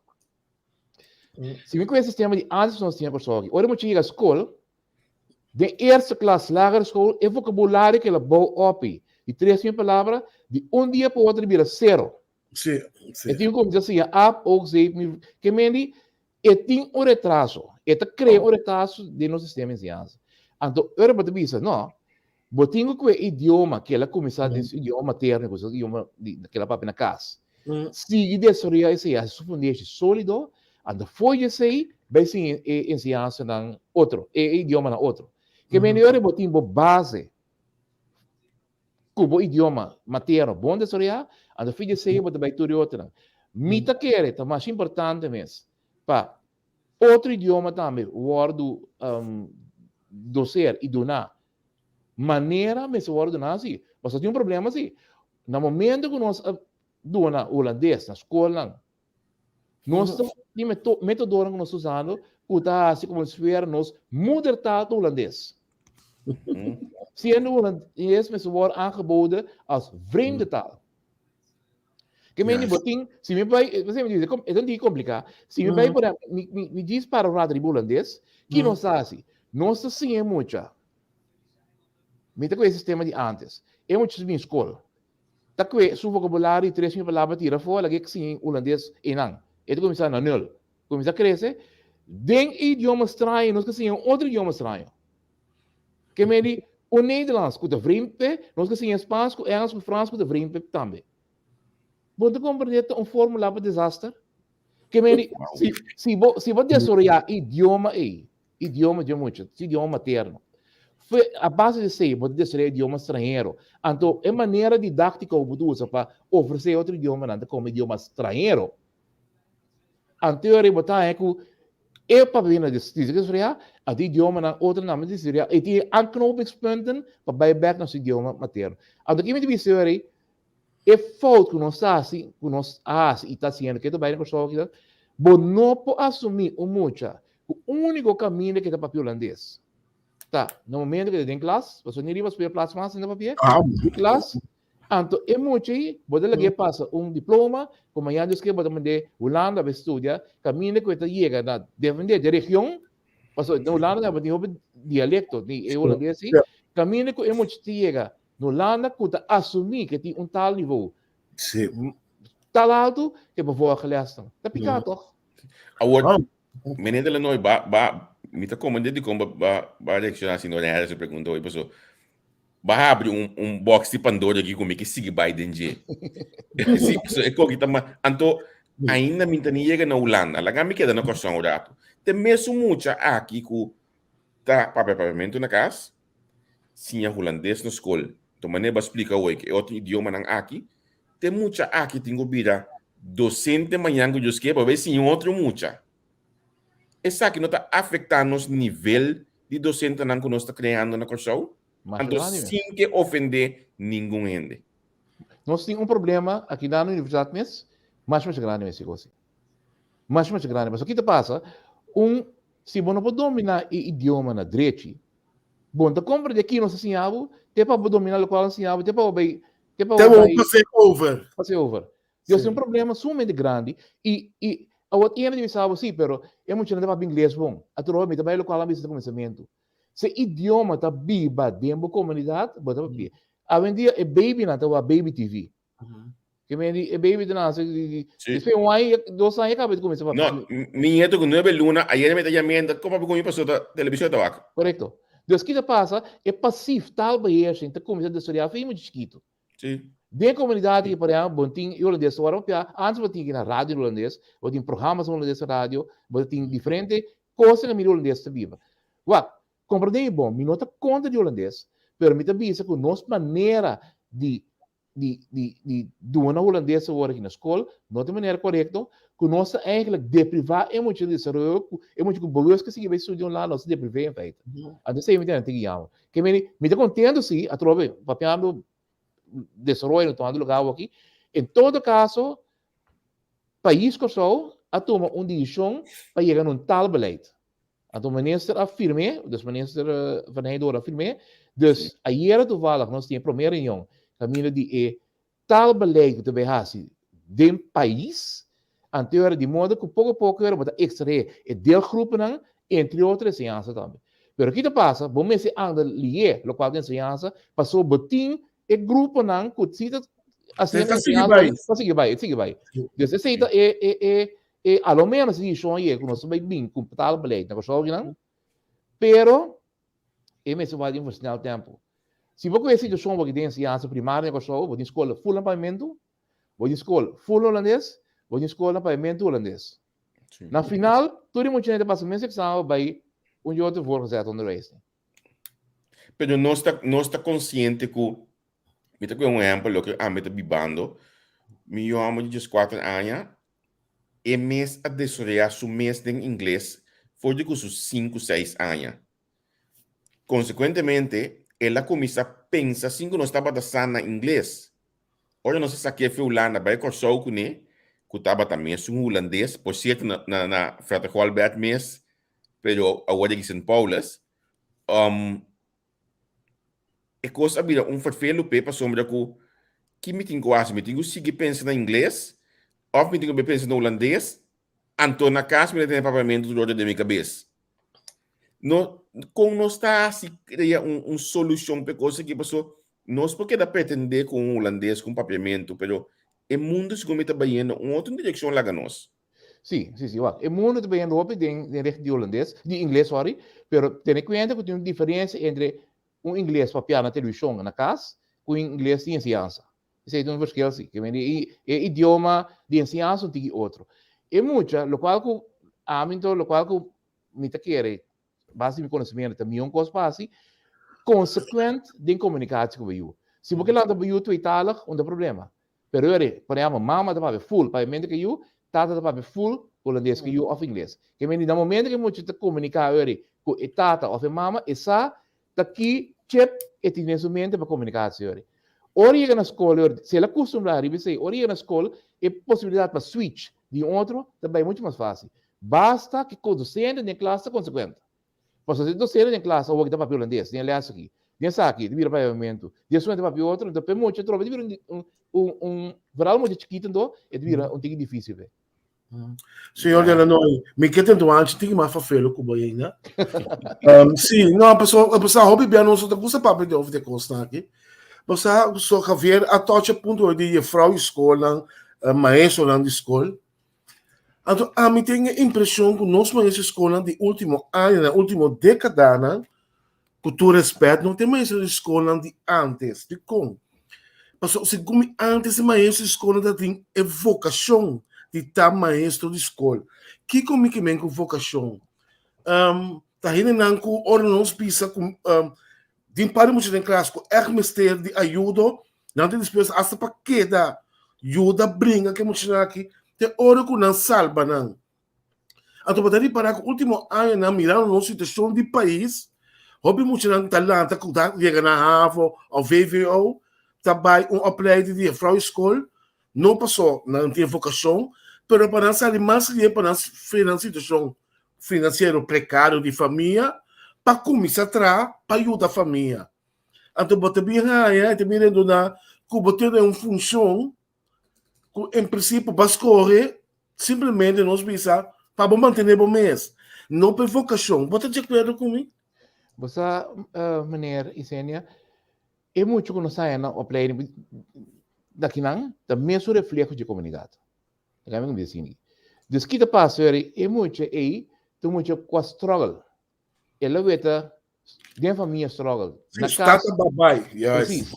Si mi kohe sistema di antes nos tin Kòrsou aki, ora mucha yega skol, den eerste klas, lagere school, e vokabulario ku el a bou opi di 3000 palabra, di un dia pa otro bira sero. Sí, sí. E tin ku kuminsá siña ap, ook, zeep, mi, ke mendi e tin un retraso. E ta krea un retraso den nos sistema di enseñansa. Anto ora bo ta bisa, no, bo tin ku kue idioma ku el a kuminsá den su idioma materno, ku su idioma di ku el a papia na kas. Sigui desaroyá esei, hasi su fundeshi sólido, anto fo'i di esei bai siña e enseñansanan otro, e idiomanan otro. Ke mendi ora bo tin bo base Ku bo idioma materno bon desaroyá, anto fin di esei bo ta bai tur e otronan. Mi ta kere ta masha importante mes pa otro idioma tambe wòrdu doser i duná manera mester wòrdu duná si. Pasobra tin un problema si. Na momento ku nos a duna hulandes na skolnan, Nos ta tin metodonan ku nos ta usando ku ta hasi komo si fuera nos moedertaal ta hulandes. Siendo hulandes mester wòrdu aangeboden as vreemde taal. Ke mende bo tin, si mi bai, e ta un tiki kompliká, si mi bai por ehempel, mi djis para un rato riba hulandes, ki nos ta hasi? Nos ta siña e mucha, mi ta ku e sistema di antes, e mucha ta bin skol, Ta kue su vocabulario 3000 palabra tira afó, laga e siña hulandes einan. E ta kuminsá na nul. Kuminsá krese den e idioma straño, nos ke siña un otro idioma straño. Ke men di un Nederlands ku ta vreemd p'e, nos ke siña Spaans ku Engels ku Frans ku ta vreemd p'e tambe. Bo ta komprendé ta un fórmula pa desaster? Ke men di si si bo si bo desaroyá idioma ei, Idioma dje mucha, su idioma materno. Fe, a base di esei bo ta desaroyá idioma stranhero. Anto e manera didáktiko ku bo ta usa pa ofresé otro idiomanan ta komo idioma stranhero. Anto e ora bo ta haña ku e papia di desaroyá, anto idiomanan otronan ta desaroyá i tin aanknopingspunten pa bai bèk na su idioma materno. Anto ki mi ta bisa e ora ei? E fout ku nos ta hasi, ku nos a hasi i ta hasiendo, ke ta bai na Kòrsou aki ta, bo no por asumí un mucha ku úniko kaminda ke ta papia hulandes ta na momento ke ta den klas, pasobra ni riba speelplaats mas nan ta papia, di klas, anto e mucha ei bo ta lag'é pasa un diploma ku mañana Dios ke bo ta mand'é Hulanda pa e studia, kaminda ku e ta yega na defendé di region, pasobra na Hulanda nan tin hopi dialekto di e hulandes ei, kaminda ku e mucha ta yega Na Hulanda ku ta asumí ku e tin un tal nivou tal altu ke bo voorgeles nan. Ta piká tòg? Awor, meneer De Lannoy, ba, ba, mi ta komprendé dikon ba, ba, ba reakshoná asina ora Harry su pregunta hoy, paso ba habri un, un box di Pandora aki ku mi ke sigui bai den dje. Sí, paso e koki ta ma, anto ainda mi ta ni yega na Hulanda, laga mi keda na Kòrsou un ratu. Te mesun mucha aki ku ta papia papiamentu na kas, siña hulandes na skol. Enton manera bo a splika awor ku e otro idiomanan aki, te mucha aki tin ku bira dosente mañan ku Dios ke pa bai siña un otro mucha. Esaki no ta afektá nos nivel di dosentenan ku nos ta kreando na Kòrsou? Anto sin ke ofendé ningun hende. Nos tin un problema aki na universidat mes, masha masha grandi mes sigur si. Masha masha grandi. Pasobra ki ta pasa? Un, si bo no por dominá e idioma na drechi, Bo no ta comprende ki nos a siña bo, te pa bo domina locual a siña bo, te pa bo bay, te pa Te bo bo bay pase over. pase over. Dios tin un problema sumamente grandi y y awor tin hende di bisa bo si, pero e muchanan ta papia ingles bon. Atrobe mi ta bay locual a bisa na cuminsamentu. Se idioma ta biba den bo comunidad, bo ta papia. Awendia e babynan ta wak baby TV. Ke men di e baby ta nase di di sí. Después un aña, dos aña kaba di kuminsá papia. No, mi nieto ku nuebe luna, ayer mi ta llamando, kon papia ku mi pasó ta televishon ta wak. Korekto. Dus ki ta pasa, e pasief taalbeheersing ta kuminsá desaroyá fin mucha chikitu. Sí. Den komunidat aki, por ehèmpel, bo tin e holandes ora papia, antes bo tin aki na radio holandes, bo tin programas holandes na radio, bo tin diferente kos na kaminda holandes ta biba. Wak, komprendé mi bon, mi no ta kontra di holandes, pero mi ta bisa ku nos manera di di di di duna hulandes awor aki na skol no ta e manera korekto ku nos ta eigenlijk deprivá e mucha di desaroyo ku e mucha ku bewust ke sigui bai studia un lado nos ta depriv'é in feite. Anto esei mi ta tin yama. Ke meni mi ta kontento si atrobe papiando desaroyo no tomando lugar awor aki. En todo kaso pais Kòrsou a tuma un desishon pa yega na un taalbeleid. Anto minister a firm'é, dus minister Van Heydoorn a firm'é. Dus ayera toevallig nos tin e promé reunion kaminda di e taalbeleid ku ta bai hasi den pais. Anto e ora di moda ku poko poko e ora bo ta ekstraé e deelgroepennan, entre otro enseñansa tambe. Pero ki ta pasa, bo mester anda lié lokual ta enseñansa pasobra bo tin e gruponan ku si ta hasiendo enseñansa ta sigui bai, ta sigui bai. Dus esei ta e e e E a lo menos e desishon a yega ku nos ta bai bin ku taalbeleid na Kòrsou akinan, pero e mester wak den versnel tempu. Si bo kohe e situashon wak den enseñansa primario na Kòrsou, bo tin skol ful na papiamentu, bo tin skol ful holandes, bo tin skol na papiamentu holandes. Na final, tur e muchanan ta pasa mes eksamen pa bai un di otro voorgezet onderwijs. Pero nos ta, nos ta konsiente ku, mi ta kohe un ehèmpel loke ami ta bibando, mi yu hòmber di dieskuater aña, e mes a desaroyá su mes den ingles for di ku su sinku, seis aña. Konsekuentemente, el a kuminsá pensa sin ku nos tabata sa na ingles. Ora nos a saké fi Hulanda bai Kòrsou kuné, ku tabata mes un hulandes, por sierto na na na Frater Gualbert mes, pero awor di Sint Paulus, um, e kos a bira un ferfelu p'e pasobra ku ki mi tin ku hasi? Mi tin ku sigui pensa na ingles òf mi tin ku bai pensa na hulandes? Anto na kas mi ta tene papiamentu tur ora den mi kabes. No, kon nos ta hasi krea un, un solushon p'e kos aki? Paso nos por keda pretendé ku un hulandes, ku un papiamentu, pero e mundu segun mi ta bayendo un otro direkshon laga nos. Sí, sí, sí, wak. E mundu ta bayendo hopi den, den richting di hulandes, di ingles, sorry, pero tene kuenta ku tin un diferensia entre un ingles papiá na televishon na kas ku un ingles di enseñansa. Esei ta un verschil sí. Ke mende e, e idioma di enseñansa un tiki otro. E mucha, lokual ku ami anto, lokual ku mi ta kere, base di mi konosementu, ta mihó kos pa hasi, konsekuent den komunikasi ku bo yu. Si bo ke lanta bo yu tweetalig, un ta problema. Pero yori, por ehempel, mama ta papia full papiamentu ku yu, tata ta papia full hulandes ku yu òf ingles. Ke mende na momento ku e mucha ta komuniká yori ku e tata òf e mama, e sa ta ki chip e tin den su mente pa komuniká yori. Ora e yega na skol yori, si el a kustumbrá riba esei, ora e yega na skol e posibilidat pa switch di un otro ta bai muchu mas fásil. Basta ku dosente den klas ta konsekuente. Pasobra si docente den klas awor ki ta papia holandes den e les aki, den esaki ta bira papiamentu, den esun ta papia otro, enton p'e mucha atrobe ta bira un un un vooral mucha chikito anto e ta bira un tiki dificil p'e. Señor de la Noy, mi ke tenta un anchi tiki mas fafelo ku bo ainda. Sí, no, paso, paso hopi bia nos ta gusta papia di over de kosnan aki. Paso, so Javier a tocha punto di juffrouw di skolnan, maestronan di skol. Anto ami tin e impreshon ku nos maestro di skolnan di último añanan, último dékadanan, ku tur rèspèt, no ta e maestro di skolnan di ántes. Dikon? Pasobra segun mi ántes e maestro di skolnan ta tin e vokashon di ta maestro di skol. Kiko mi ke men ku vokashon? Ta hendenan ku ora nos bisa ku tin par di mucha den klas ku ègt mester di ayudo, Nan ta dispuesto hasta pa keda yuda bringa ku e muchanan aki te ora ku nan salba nan. Anto bo ta ripará ku último añanan mirando nos situashon di pais, hopi muchanan ta lanta ku ta yega na havo òf vvo ta bai un opleiding di juffrouw skol, no paso nan tin vokashon, pero pa nan sali mas lihé pa nan frena nan situashon finansiero prekario di famia pa kuminsá traha pa yuda famia. Anto bo ta bin haña, e ta bin rendoná ku bo tene un funshon ku en prinsipio bo a skohe simplemente nos bisa pa bo mantené bo mes, no pa e vokashon. Bo ta di akuerdo ku mi? Bo sa, meneer Isenia, e mucha ku nos haña na opleiding, dakinan ta mesun refleho dje komunidat. Ta kami ku mi ta sinti. Dus ki ta pasa weri e mucha ei ta un mucha ku a struggle. El a weta den famia struggle. Na kas. Tata babai, juist. Precies.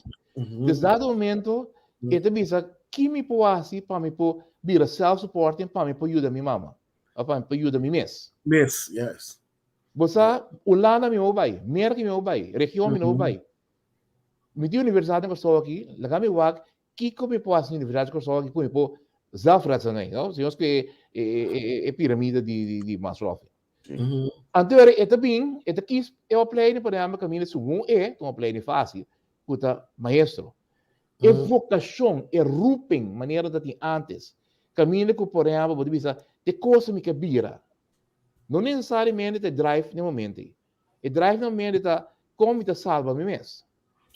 Dus dado momento e ta bisa ki mi por hasi pa mi por bira self supporting pa mi por yuda mi mama of pa mi por yuda mi mes. Mes, juist. Bo sa Hulanda mi no bai, Merka mi no bai, region mi no bai. Mi tin universidat na Kòrsou aki, laga mi wak kiko mi por hasi na universidat di Kòrsou aki ku mi por zelfredzaamheid, no? Si nos ke e piramide di Maslow. Anto e ta bin, e ta kis e opleiding, por ehempel, kaminda segun e, ta un opleiding fásil, ku ta maestro. E vokashon, e roeping, manera ta tin antes, kaminda ku, por ehempel, bo ta bisa, te kos mi ke bira. No nesesariamente ta e drive na e momento ei. E drive na momento ta kon mi ta salba mi mes.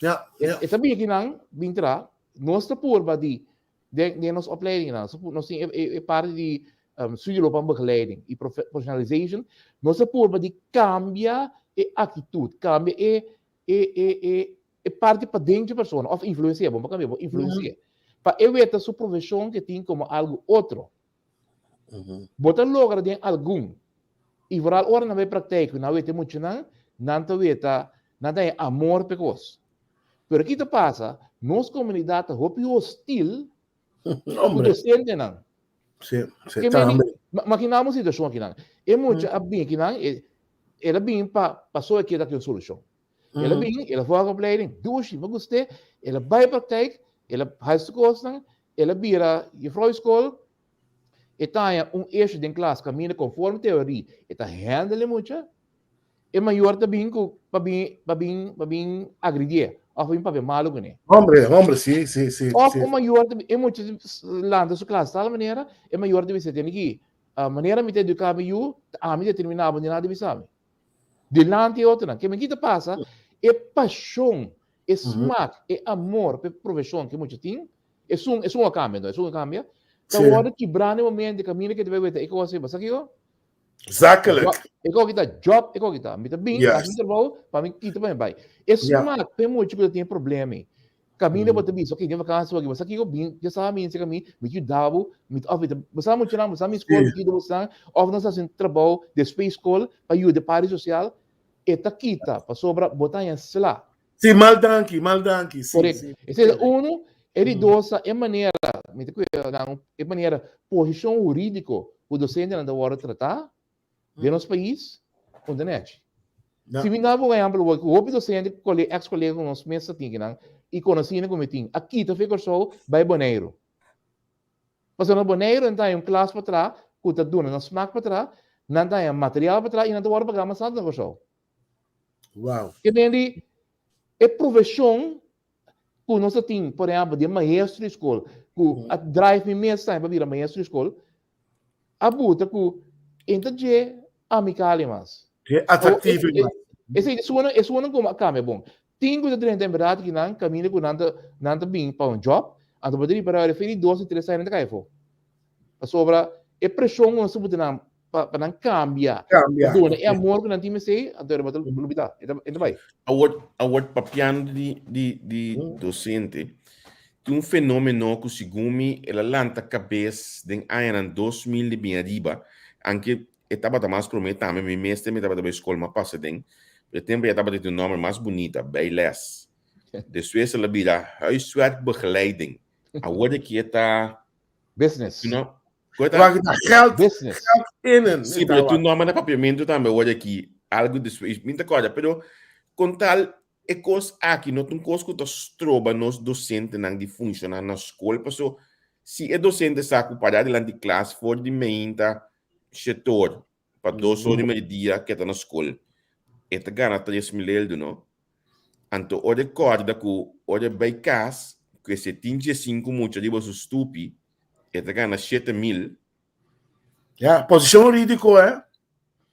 Ja, ja. E ta bin akinan, bin tra, nos ta purba di, den, den nos opleidingnan, nos tin e, e parti di um, studieloopbaanbegeleiding i professionalization, nos ta purba di kambia e aktitut, kambia e, e, e, e, e parti paden dje persona, of influencia, bon pa kambia, bon influencia. Pa e weta su profesion ke tin komo algu otro. Bo ta logra den algun. I vooral ora nan bai praktijk ku nan weta e muchanan, nan ta weta, nan ta haña amor pa e kos. Pero ki ta pasa, nos komunidat ta hopi hostil ku dosentenan. Sí, sí, Ke meni, tambe. Makiná un situashon akinan. E mucha a bin akinan, el a bin pa paso e keda ku un solushon. El a bin, el a volg opleiding, dushi, mi gust'é, el a bai praktijk, el a hasi su kosnan, El a bira juffrouw skol, e ta haña un issue den klas kaminda konforme teorie e ta handle e mucha, e mayor ta bin ku pa bin pa bin pa bin agridié òf pa bin papia malu kuné. Hombre, hombre, si, si, si. Òf un mayor ta e mucha lanta su klas tal manera, e mayor ta bisa tene ki manera mi ta eduká mi yu, ta ami determiná bo, ni nada bisa mi. Dilanti e otronan. Ke men ki ta pasa, e pashon E smak, e amor p'e profeshon ku e mucha tin, esun, esun a kambia no, esun a kambia, ta wòrdu kibrá na e momento, e kaminda ku e ta bai weta, e kos ei, bo sa kiko? Zakelijk. E kos kita job, e kos kita. Mi ta bin, hasi mi trabou, pa mi kita pa mi bai. E smak p'e mucha ku ta tin e problema ei. Kaminda bo ta bisa, ok, den vakansi bo aki, bo sa kiko? Bin, dje sa mi inse kaminda, mi ta yuda bo, mi ta, òf mi ta, bo sa muchanan, bo sa mi skol, mi ta yuda bosan, òf nos ta hasi un trabou despues skol pa yuda e parti sosial, E ta kita pasobra bo ta haña sla. Sí, mal danki, mal danki. Sí, Correcto. sí. Esei ta uno. E di dos ta e manera, mi ta cuida nan, e manera posicion huridico cu docentenan ta wordo trata den nos pais, un ta nechi. No. Si mi daba un ehempel awor, cu hopi docente, cole, ex colega cu nos mes ta tin kinan, y conocinan cu mi tin, a kita fe Corsou bay Boneiru. Pasobra na Boneiru nan ta haña un klas pa traha ku ta duna nan smak pa traha, nan ta haña material pa traha i nan ta wòrdu pagá mas tantu na Kòrsou. Wow. Ke men di e profeshon ku nos ta tin, por ehèmpel, di e maestro di skol ku a drive mi mes tambe pa bira maestro di skol, a buta ku e ta dje amikal mas. Dje atraktivo mas. Esei esun komo a kambia bon. Tin ku ta drenta en bèrdat ki nan kaminda ku nan ta nan ta bin pa un jòb, anto bo ta ripará ora fin di dos i tres aña nan ta kai afó. Pasobra e preshon ku nos ta pone nan pa pa nan kambia, Kambia. pa duna e amor ku nan tin mester, anto bo ta lubidá, e ta e ta bai. Awor awor papiando di di di dosente, tin un fenomeno ku segun mi el a lanta kabes den añanan 2000 di bin ariba, anke E tabata mas promé tambe, mi mes mi tabata bai skol, m'a pasa den. E tempu ya tabata tin un nòmber mas bunita, bijles. Despues el a bira huiswerkbegeleiding. Awor di aki e ta. Business. You know, ku e ta? Wak ta geld, Business. geld innen. Sí, pero tin un nòmber na papiamentu tambe awor di aki, algu despues, mi ta kòrda, pero kon tal e kos aki no ta un kos ku ta stroba nos dosentenan di funshoná na skol, paso si e dosente sa ku pará dilanti klas for di meinta shetor pa dos or di medidia ke ta na skol, e ta gana 3000 eldo, no? Anto ora e kòrda ku ora e bai kas ku e si e tin 15 mucha riba su stupi, e ta gana 7000. Ja, posishon hurídiko, eh?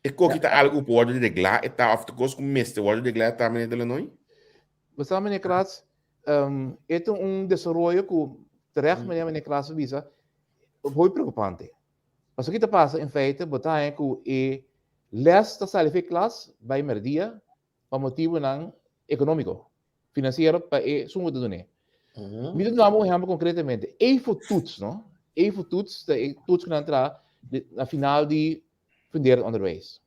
E koki ta algu ku por wòrdu reglá e ta òf ta kos ku mester wòrdu reglá e ta, meneer Delanoy? Bo sa, meneer Kratz, e ta un desaroyo ku terecht manera meneer Kratz a bisa, hopi preokupante. Pasobra ki ta pasa in feite bo ta haña ku e lès ta sali for e klas bai mèrdia pa motibunan ekonómiko, finansiero pa e esun ku ta dun'é. Mi ta duna bo un ehèmpel konkretamente. EVO-toets, no? EVO-toets ta e toets ku nan traha na final di funderend onderwijs.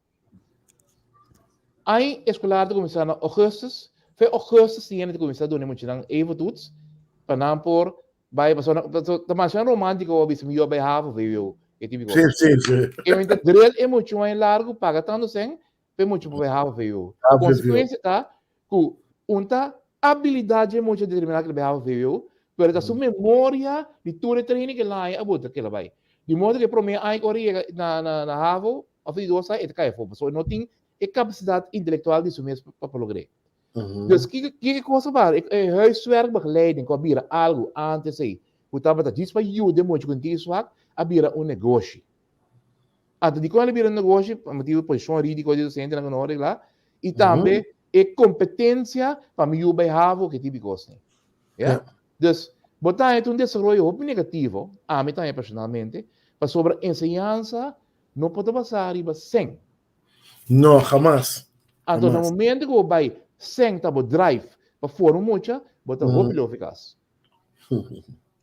Aña eskolar ta kuminsá na ougùstùs, fe ougùstùs tin hende ta kuminsá duna e muchanan EVO-toets pa nan por bai, pasobra ta masha romántiko pa bisa mi yo a bai havo, vwo, e tipo di kos. Sí, sí, sí. E mi ta drel e muchu aña largu paga tantu sèn p'e mucha por bai havo, vwo. Konsekuensia ta ku un ta abilidat dje mucha determiná ku el bai havo vwo, pero ta su memoria di tur e training ku el a haña a buta ku el a bai. Di modo ku e promé aña ku ora yega na havo òf di dos aña e ta kai afó pasobra e no tin e kapasidat intelektual di su mes pa logr'é. Dus kiko kiko kos a para? E huiswerkbegeleiding ku a bira algu ántes ei ku tabata djis pa yuda e mucha ku tin swak a bira un negoshi. Anto dikon el a bira un negoshi? Pa motibu di posishon hurídiko di dosentenan ku no a reglá i tambe e kompetensia pa mi yu bai havo ke tipo di kosnan. Ya? Dus bo ta haña ta un desaroyo hopi negativo, ami ta haña personalmente, pasobra enseñansa no por ta basá riba sèn. No, hamas. Anto na momento ku bo bai sèn ta bo drive pa forma mucha, bo ta hopi leu efikas.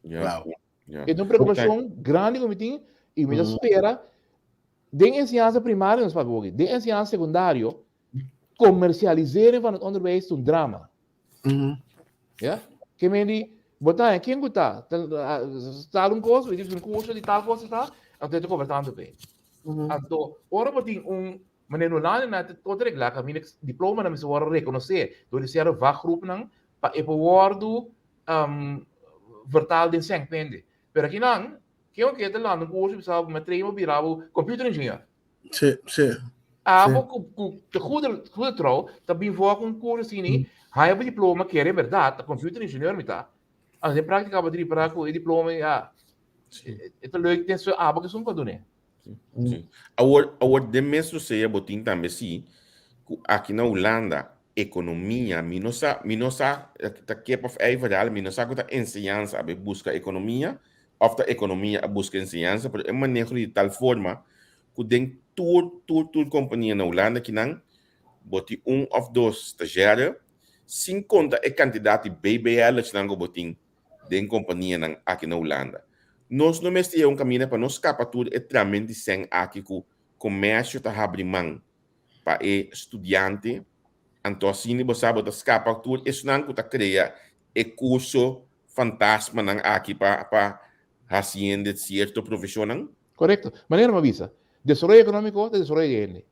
Ya. Wow. Ya. E ta un preokupashon grandi ku mi tin i mi ta spera den enseñansa primario nos papia hopi, den enseñansa sekundario komersialisering van het onderwijs ta un drama. Ya? Ke men di, bo ta haña ken ku ta, tal un kos, mi tin un kurso di tal kos ta, anto e ta kobra tantu p'e. Anto, ora bo tin un, manera no landa na tot regla kaminda diplomanan mester wòrdu rekonosé dor di sierto vakgroepnan pa e por wòrdu vertaal den sèn pende. Pero akinan, ken ku ke ta landa un kurso bisa bo, mi a train bo bira bo computer engineer. Sí, sí. Abo ku ku te goede goede trouw ta bin voor ku un kurso asini, haña bo diploma kere en bèrdat ta computer engineer mi ta. Anto den práktika bo ta ripará ku e diploma ya e ta leuk ten su abo ku esun pa dun'é. Sí. Awor, awor den mes rosea bo tin tambe sí ku aki na Hulanda ekonomia, mi no sa, mi no sa ta kep of ei verhaal, mi no sa ku ta enseñansa a bai buska ekonomia of ta ekonomia a buska enseñansa, pero e maneho di tal forma ku den tur tur tur kompania na Hulanda kinan bo tin un of dos stagiaire sin konta e kantidat di BBL'ersnan ku bo tin den kompanianan aki na Hulanda. Nos no mester yega un kaminda pa nos skapa tur e tramen di sèn aki ku komersio ta habri man pa e studiante, anto asina bo sa bo ta skapa tur esnan ku ta krea e kurso fantasmanan aki pa pa hasi hende sierto profeshonnan? Korekto. Manera mi a bisa, desaroyo ekonómiko ta desaroyo di hende.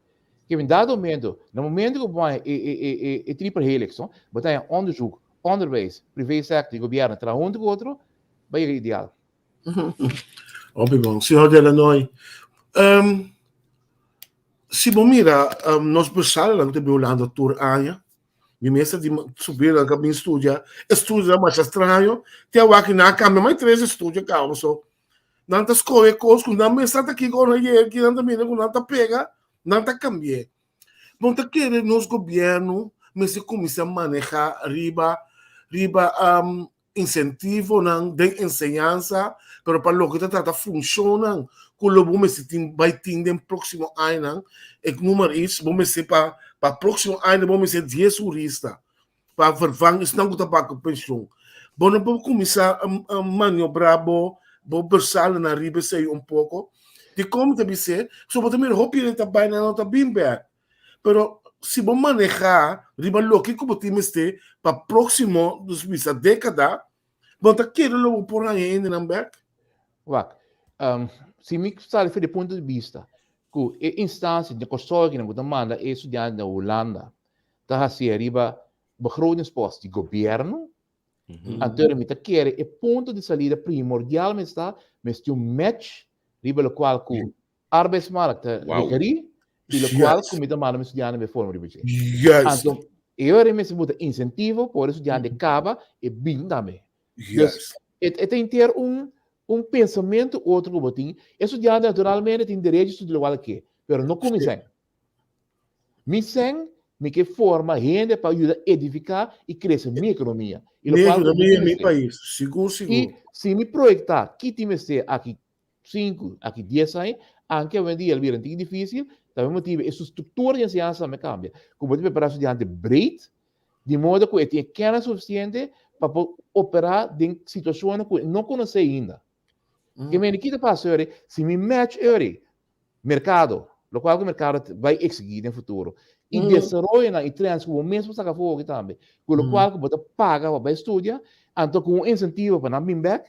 Ke mi dado momento, na momento ku bo haña e e e e e triple helix, no, bo ta haña onderzoek, onderwijs, privé sector i gobièrnu traha huntu ku otro, bo a yega ideal. Hopi bon. Señor Delanoy, um, si bo mira um, nos bersalanan ku ta bin Hulanda tur aña, Mi mester di subir nan ka bin studia. E studio masha straño. Te awaki nan a cambia mai tres estudio caba so. Nan ta scoge cos cu nan mester ta kiko ora yega aki nan ta mira cu nan ta pega, nan ta cambi'e. Bo ta kere nos gobierno mester cuminsa maneha riba riba um, insentivonan den enseñansa, pero pa loke ta trata funshonnan ku lo bo mester tin bai tin den próksimo añanan, e number is bo mester pa pa próksimo aña bo mester dies hurista pa vervang esnan ku ta baka penshon. Bo no por kuminsá maniobrá bo bo bersalenan riba esei un poko? Dikon mi ta bis'é? Pasobra bo ta mira hopi hende ta bai nan no ta bin bèk. Pero si bo manehá riba loke ku bo tin mester pa próksimo, nos bisa dékada, bo ta kere lo bo por haña hendenan bèk? Wak, si mi sali for di e punto di bista ku e instansia di Kòrsou akinan ku ta manda e studiante na Hulanda ta hasié riba begrotingspost di gobièrnu, anto mi ta kere e punto di salida primordial mester ta mester un match riba lokual ku Arbeidsmarkt ta rekerí i lokual ku mi ta manda mi studiante mi forma riba dje. Anto e ora ei mester buta insentivo pa ora e studiante kaba e bin tambe. Dus e ta henter un un pensamentu otro ku bo tin. E studiante naturalmente tin derecho di studia lokual e ke, pero no ku mi sèn. Mi sèn mi ke forma hende pa yuda edifiká i krese mi ekonomia. I Mi lokual ku mi ekonomia, tin mi mester. pais. Sigur, I sigur. si mi proyektá ki tin mester aki sinku aki dies aña, anke awendia el bira un tiki difísil, ta mi motibu e su struktura di enseñansa tambe kambia, ku bo ta prepará studiante breed, di modo ku e tin e kènis sufisiente pa por operá den situashonnan ku e no konosé ainda. Ke mende ki ta pasa ora si mi match ora merkado, lokual ku merkado bai eksigí den futuro, i desaroyonan i trends ku bo mes por saka afó oki tambe, ku lokual ku bo ta paga pa bai studia, anto ku un insentivo pa nan bin bèk,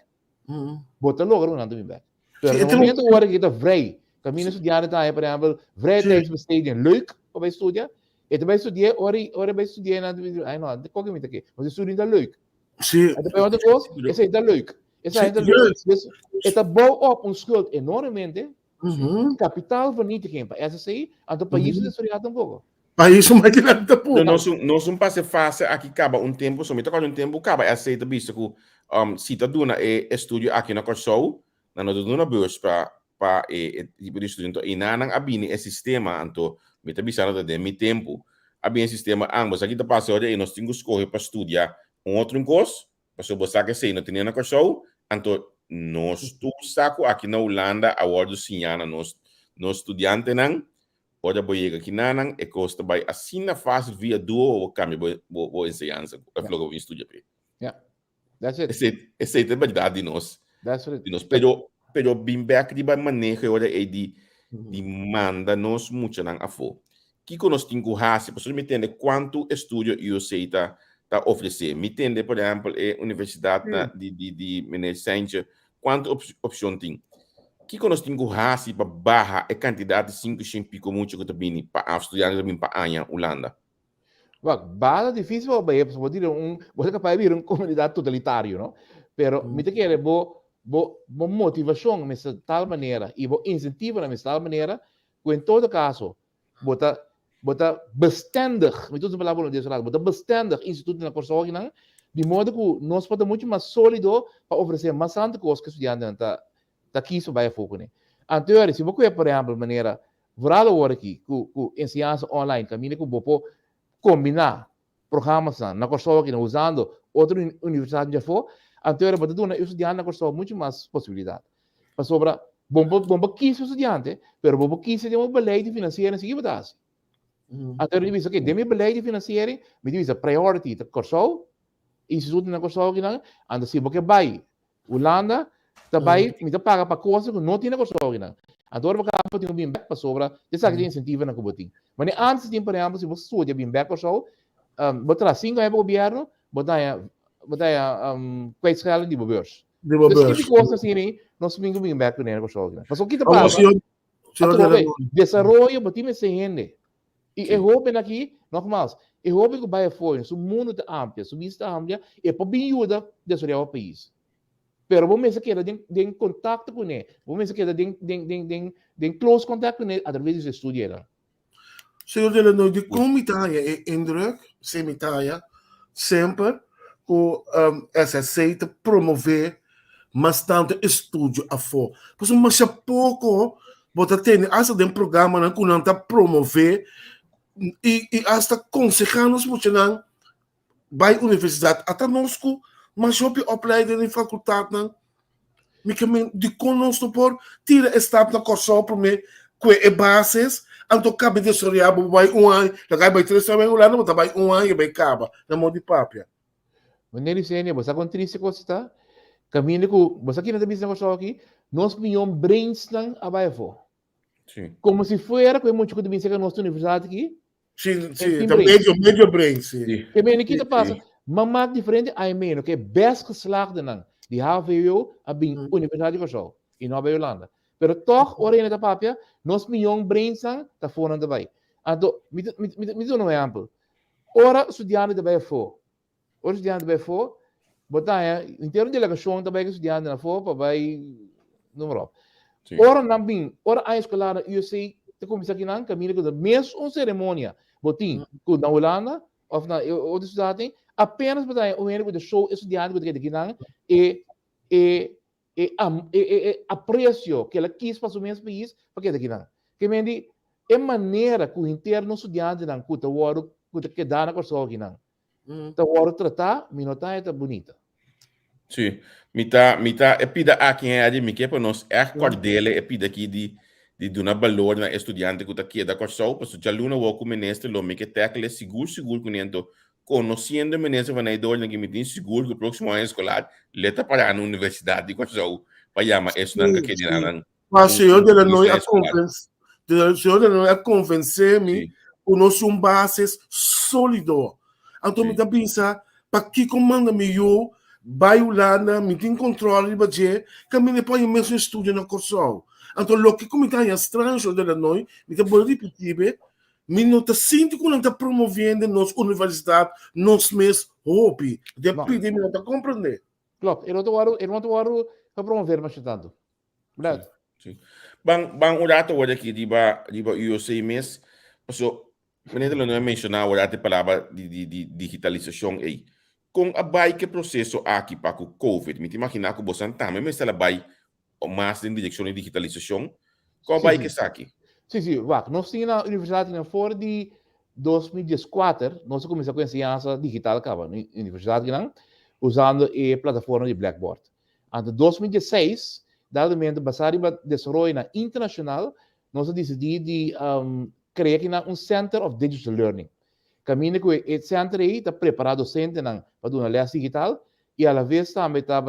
bo ta logra ku nan ta bin bèk. Pero na momento ora ku ta vrij, kaminda studiante ta haña por ehèmpel vrije tijdsbesteding leuk pa bai studia, e ta bai studia, ora e bai studia nan ta bisa, ai no, di koke mi ta ke, pasobra e studio ta leuk. E ta bai otro kos, esei ta leuk. Esei ta leuk. Dus e ta bou op un schuld enormemente, kapitaalvernietiging pa SSC, anto pais no ta studia tampoko. Pais no bai dilanti tampoko. No, nos nos un pasa e fase aki kaba un tempu, so mi ta kòrda un tempu kaba SSC ta bisa ku si ta duna e estudio aki na Kòrsou, nan no ta duna beurs pa pa e e tipo di estudio. Anto einan nan a bini e sistema, anto mi ta bisa nan ta den mi tempu a bini e sistema ambos. Aki ta pasa ora ei nos tin ku skohe pa studia un otro un kos, pasobra bo sa ku esei no tene na Kòrsou, anto nos tur sa ku aki na Hulanda a wòrdu siñá na nos nos studiantenan, ora bo yega kinanan e kos ta bai asina fásil via duo bo kambia bo bo bo enseñansa òf loke bo bin studia p'e. Ja, that's it. Esei esei ta e bèrdat di nos. That's it. Di nos. Pero pero bin bèk riba e maneho e ora ei di di manda nos muchanan afó. Kiko nos tin ku hasi? Pasobra mi tende kuantu estudio UC ta ta ofresé. Mi tende, por ehèmpel, e universidat na di di di meneer Seintje, kuantu opshon tin. Kiko nos tin ku hasi pa baha e kantidat di sinku shen piko mucha ku ta bini pa afstudiante ku ta bini pa aña Hulanda? Wak, bada difícil pa bai, pasobra bo tira un, bo ta capaz di bira un comunidad totalitario, no? Pero mi ta kere bo, bo, bo motivacion mester tal manera y bo incentivonan mester tal manera cu en todo caso bo ta, bo ta bestendig, mi ta usa un palabra holandés un rato, bo ta bestendig institutonan na Kòrsou akinan, di modo cu nos por ta mucho mas solido pa ofrece mas tanto cos cu estudiantenan ta, ta kies pa bai afó kuné. Anto, si bo kue por ehempel manera Vooral awor aki ku ku enseñansa online kaminda ku bo por kombiná programasnan na Kòrsou aki usando otro universidatnan djafó, anto bo ta duna e studiante na Kòrsou muchu mas posibilidat. Pasobra bo bo bo por kis e studiante, pero bo por kis den bo beleid di finansiering sigui bo ta hasi. Anto mi bisa, oke, den mi beleid di finansiering mi ta bisa priority ta Kòrsou, instituto na Kòrsou akinan, anto si bo ke bai Hulanda ta bai, mi ta paga pa kosnan ku no tin na Kòrsou akinan. Anto ora bo kaba bo tin ku bin bèk pasobra esaki ta insentivonan ku bo tin. Manera antes tin por ehèmpel si bo studia bin bèk Kòrsou, bo traha sinku aña pa gobièrnu, bo ta haña bo ta haña kwijtschelding di bo beurs. Di bo Dus beurs. ki kos asina ei nos tin ku bin bèk kuné na Kòrsou akinan. Pasobra ki ta Awor pasa, señor, señor atrobe Delamore. desaroyo bo tin mester hende. I e hóben aki, nogmaals, e hóben ku bai afó, su mundu ta amplia, su bista ta amplia, e por bin yuda desaroyá bo pais. Pero bo mester keda den den kontakto kuné, bo mester keda den den den den den close contact kuné atraves di su estudionan. Señor Delanoy, dikon mi ta haña e indruk, si mi ta haña semper, ku SSC ta promové mas tantu estudio afó? Pasobra masha poko Bo ta tende asta den programanan ku nan ta promové i i asta konsehá nos muchanan bai universidat. Ata nos ku mas hopi opleiding den fakultatnan. Mi ke men dikon nos no por tira e stap na Kòrsou promé ku e bases, anto kaba desaroyá bo bai un aña, laga bai tres aña bai Hulanda bo ta bai un aña bai kaba na modo di papia. Meneer Licenia, bo sa kon triste kos ta? Kaminda ku, bo sa kina ta bisa na Kòrsou aki? Nos mion brainsnan a bai afó. Sí. Komo si fuera ku e mucha ku ta bin serka nos na universidat aki, Sí, e sí, tin ta brains. medio, medio brain, sí. Sí. Ke mene ki ta Sí. pasa? Ma mak diferente ai meno ku e best geslaagdenan di HVO a bin Universidat di Kòrsou i no a bai Hulanda. Pero tòg ora hende ta papia, nos mion brainsnan ta afó nan ta bai. Anto, mi ta, mi ta, mi ta duna un ehèmpel. Ora studiante ta bai afó, ora studiante ta bai afó, bo ta haña henter un delegashon ta bai ku studiantenan afó pa bai noem maar op. Sí. Ora nan bin, ora aña eskolar na USC ta kuminsá akinan, kaminda ku ta mes un seremonia bo tin ku na Hulanda òf na e otro siudat ei, apenas bo ta haña un hende ku ta show e studiante ku ta keda akinan e e e e e aprecio ku el a kis pa su mes pais pa keda akinan. Ke men di e manera ku henter nos studiantenan ku ta wòrdu ku ta keda na Kòrsou akinan ta wòrdu tratá mi no ta haña ta bunita. Sí, mi ta mi ta e pida aki Harry mi ke pa nos ègt kòrdele e pida aki di di duna balor na e studiante ku ta keda Kòrsou pasobra djaluna wou ku minister lo mi ke tèkele sigur sigur kuné anto. Konosiendo minister Van Eydoorn aki mi tin sigur ku próksimo aña eskolar le ta pará na Universidat di Kòrsou pa yama esnan ku a keda nan Ma señor de la Noy a konvens señor de la Noy a konvensé mi ku nos un bases sólido. Anto mi ta bisa pakiko manda mi yu bai Hulanda, mi tin kontrol riba dje, kaminda e por haña mesun estudio na Kòrsou. Anto loke ku mi ta haña straño señor de la Noy, mi ta bolbe ripití be, Mi no ta sinti ku nan ta promoviendo nos universidat nos mes hopi. De No. pidi mi no ta komprendé. Klopt, e no ta wòrdu, e no ta wòrdu gepromoveer masha tantu. Berdad. Sí. Ban, ban un rato awor aki riba, riba UOC mes. Paso, meneer de Lanoy a menshoná awor e palabra di, di, di digitalisashon ei. Kon a bai ku e proseso aki pa ku Covid? Mi ta imaginá ku bosan tambe mester a bai mas den direkshon di digitalisashon. Kon a bai ku esaki? Sí, sí, wak, nos tin na universidat nan for di 2014, nos a kuminsá ku enseñansa digital kaba na universidat kinan, usando e plataforma di Blackboard. Anto 2016, dado momento basá riba desaroyonan internashonal, nos a disidí di krea kinan un Center of Digital Learning. Kaminda ku e center ei ta prepará dosentenan pa duna lès digital i alaves tambe ta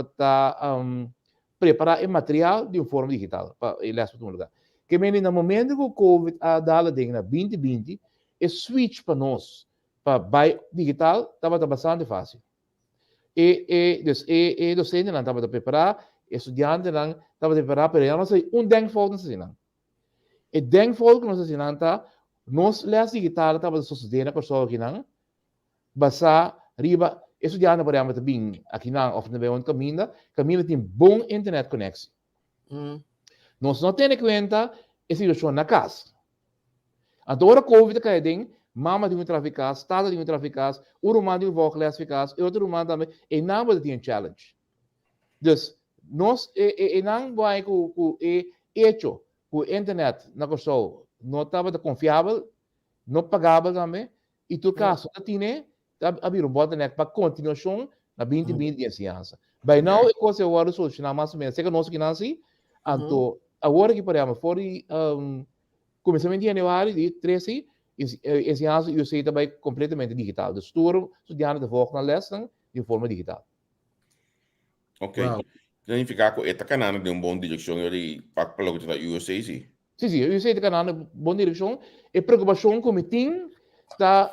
prepará e material di un forma digital pa e lès por tuma lugá. Ke mende na momento ku Covid a dal aden na 2020, e switch pa nos pa bai digital tabata bastante fásil. E e dus e e dosentenan tabata prepará, e studiantenan tabata prepará, pero ya nos a un denkfout nos hasi nan. E denkfout ku nos hasi nan ta nos lès digital tabata sosodé na Kòrsou akinan basá riba e studiante por ehèmpel ta bin akinan òf ta bin un kaminda, kaminda tin bon internet koneksi. Nos no tene kuenta e situashon na kas. Anto ora covid a kai aden, mama tin ku traha fi kas, tata tin ku traha fi kas, un ruman tin ku volg les fi kas, e otro ruman tambe, einan bo ta tin un challenge. Dus nos e e einan bo haña ku ku e echo ku internet na Kòrsou no tabata konfiabel, no pagabel tambe, i tur kas no ta tine, ta a bira un bottleneck pa kontinuashon na 2020 di enseñansa. By now e kos a wòrdu solushoná mas o menos, seka nos akinan si, anto awor aki por ehèmpel for di kuminsamentu di yanüari di tresi enseñansa UC ta bai kompletamente digital, dus tur studiante ta volg nan lèsnan di un forma digital. Ok. Significa ku e ta kanando den un bon direkshon yori pa pa loke ta ta USA si. Sí, sí, USA ta kanando den bon direkshon. E preokupashon ku mi tin ta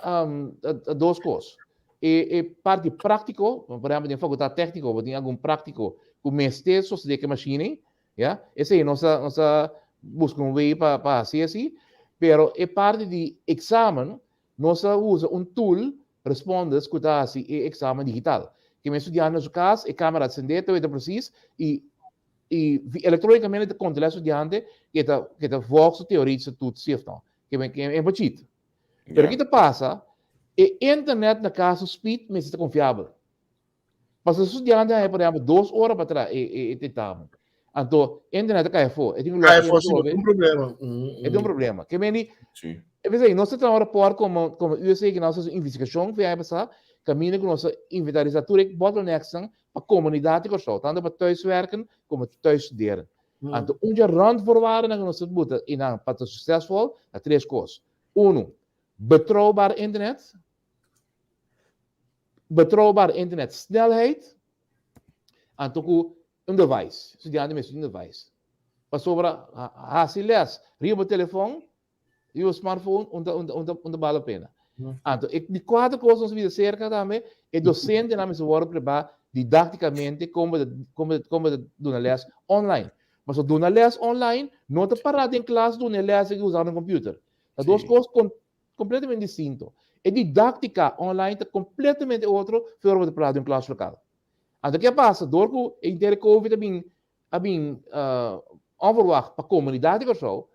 ta dos kos. E e parti práktiko, por ehèmpel den fakultat tékniko bo tin algun práktiko ku mester sosodé ku e mashina ei, ya. Esei nos ta nos ta buska un wei pa pa hasi así. Pero e parti di eksamen Nos a usa un tool, Respondus, ku ta hasi e eksamen digital. Ke men studiante na su kas, e kamera ta sendé, ta weta presis i i elektronikamente ta kontrolá e studiante ke ta ke ta volg su teoretische toets sí òf no. Ke men ke men por cheat. Pero ki ta pasa, e internet na kas su speed mester ta konfiabel. Pasobra su studiante haña por ehempel dos ora pa traha e e tentamen. Anto internet a kai afó. E tin ku Kai lòk afó, sí, atrobe. un problema. E tin un problema. Ke meni, Sí. e p'esei nos ta traha un rapòrt komo komo USA ku nos a hasi un investigashon fin aña pasá, kaminda ku nos a inventarisá tur e bottlenecksnan pa komunidat di Kòrsou, tantu pa thuiswerken komo thuisstuderen. Anto un dje randvoorwaardennan ku nos ta buta einan pa ta suksesvol ta tres kos. Unu, betrouwbaar internet. Betrouwbaar internet snelheid anto ku un device. Studiante mester tin un device. Pasobra hasi les riba bo telefon, riba bo smartphone, un ta un ta un ta bal la pena. Anto e di kuater kos nos a bira serka tambe, e dosentenan mester wòrdu prepará didaktikamente kon bo ta kon bo kon bo ta duna les online. Pasobra duna les online no ta pará den klas duna e les aki usando un computer. Ta dos kos Completamente distinto. E didactica online ta completamente otro for ora bo ta prada den un klas local. Anto ke a pasa? Door ku e inter covid a bin a bin onverwacht pa comunidad di Kòrsou,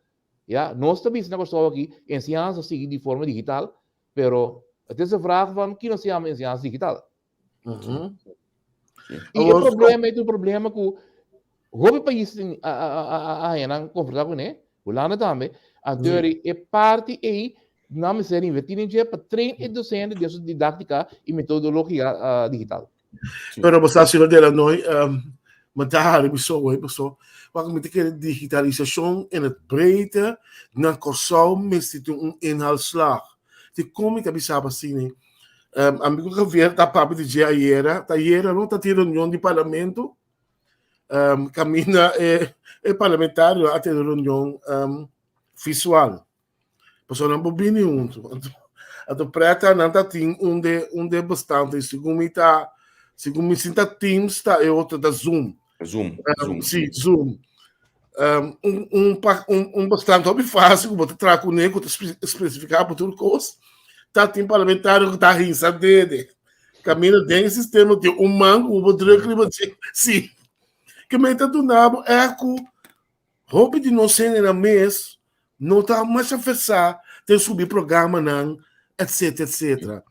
ya, nos ta bisa na Kòrsou aki enseñansa sigui di forma digital, pero het is de vraag van ki nos ta yama enseñansa digital. I e problema e un problema ku hopi pais a a haña nan konfrontá kuné, Hulanda tambe, anto e parti ei nan mester invertí den dje pa train e dosente den su didáktika i metodologia digital. Pero bo sa señor Delanoy, mi ta hari mi so hoy paso wak mi ta kere digitalisashon in het breedte na Kòrsou mester tin un inhaalslag. Dikon mi ta bisa bo asina? Amigo Javier ta papia di dje ayera, ta ayera no ta tin reunion di parlamento. Kaminda e e parlamentario a tene reunion visual. Pasobra nan por bini huntu. Anto anto preta nan ta tin un de un de bestante segun mi ta segun mi sinta Teams ta e otro ta Zoom. Zoom, Zoom. Si, Zoom. Un un pa un un bestante hopi fácil ku bo ta traha kuné ku ta spesifiká pa tur kos. Ta tin parlamentario ku ta hinsa dede. Kaminda den e sistema tin un man ku bo druk riba dje. Si. Ke men ta duna bo ègt ku hopi di nos hendenan mes no ta masha versá den subi programanan, etcetera, etcetera.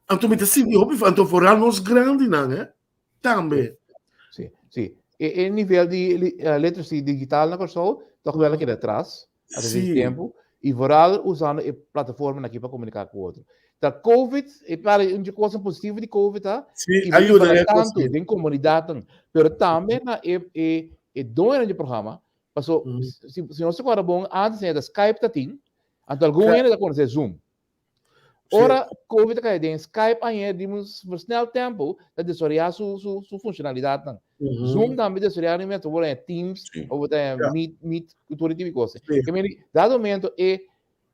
Anto mi ta sinti hopi, anto vooral nos grandinan, eh, tambe. Sí, sí. E, e nivel di literacy digital na Kòrsou toch wel a keda atras a través di tempu i vooral usando e plataformanan aki pa komuniká ku otro. Ta Covid, e para un dje kosa positivo di Covid ta, Sí, i ayuda para e tantu kos. den komunidatnan, pero tambe na e e e doñonan di programa. Paso, si, si nos ta kòrda bon, antes ta Skype ta tin, anto algun hende ta konosé Zoom. Ora Covid a kai den, Skype a hende di un versnel tempo ta desaroyá su, su, su funshonalidatnan. Zoom tambe desaroyá riba momento, ora Teams, of ta Meet, Meet, ku tur e tipo di kos. Ke meni, dado momento e,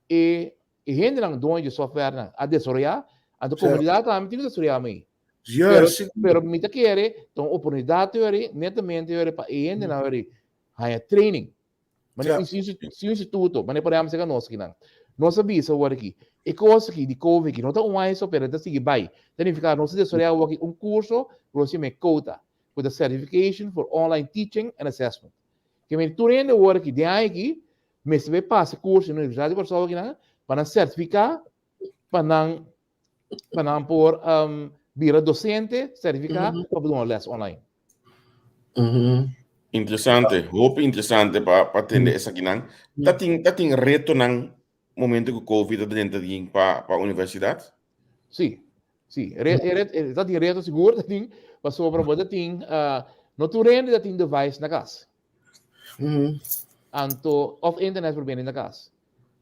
e, e hendenan doño di softwarenan a desaroyá, anto komunidat tambe tin ku desaroyá mei. Pero, pero mi ta kere ta un oportunidat yori, netamente yori pa e hendenan yori haña training. Mane si un instituto, mane por ehempel seka nos akinan. Nos a bisa awor aki, e kos aki di Covid aki no ta un aña so pero e ta sigui bai. Ta nifiká nos a desaroyá awor aki un kurso ku nos yama e COTA, ku ta Certification for Online Teaching and Assessment. Ke mende tur hende awor aki den aña aki mester bai pasa e kurso na Universidat di Kòrsou akinan pa nan sertifiká pa nan pa nan por um, bira docente, certifica, mm -hmm. pa duna les online. Interesante, hopi interesante pa pa tende esakinan. Ta tin ta tin retonan momento ku COVID a drenta din pa pa universidat? Sí, sí. Re, re, re, ta tin reto sigur, ta tin, pasobra bo ta tin, uh, no tur hende ta tin device na kas. Anto, of internet por bini na kas.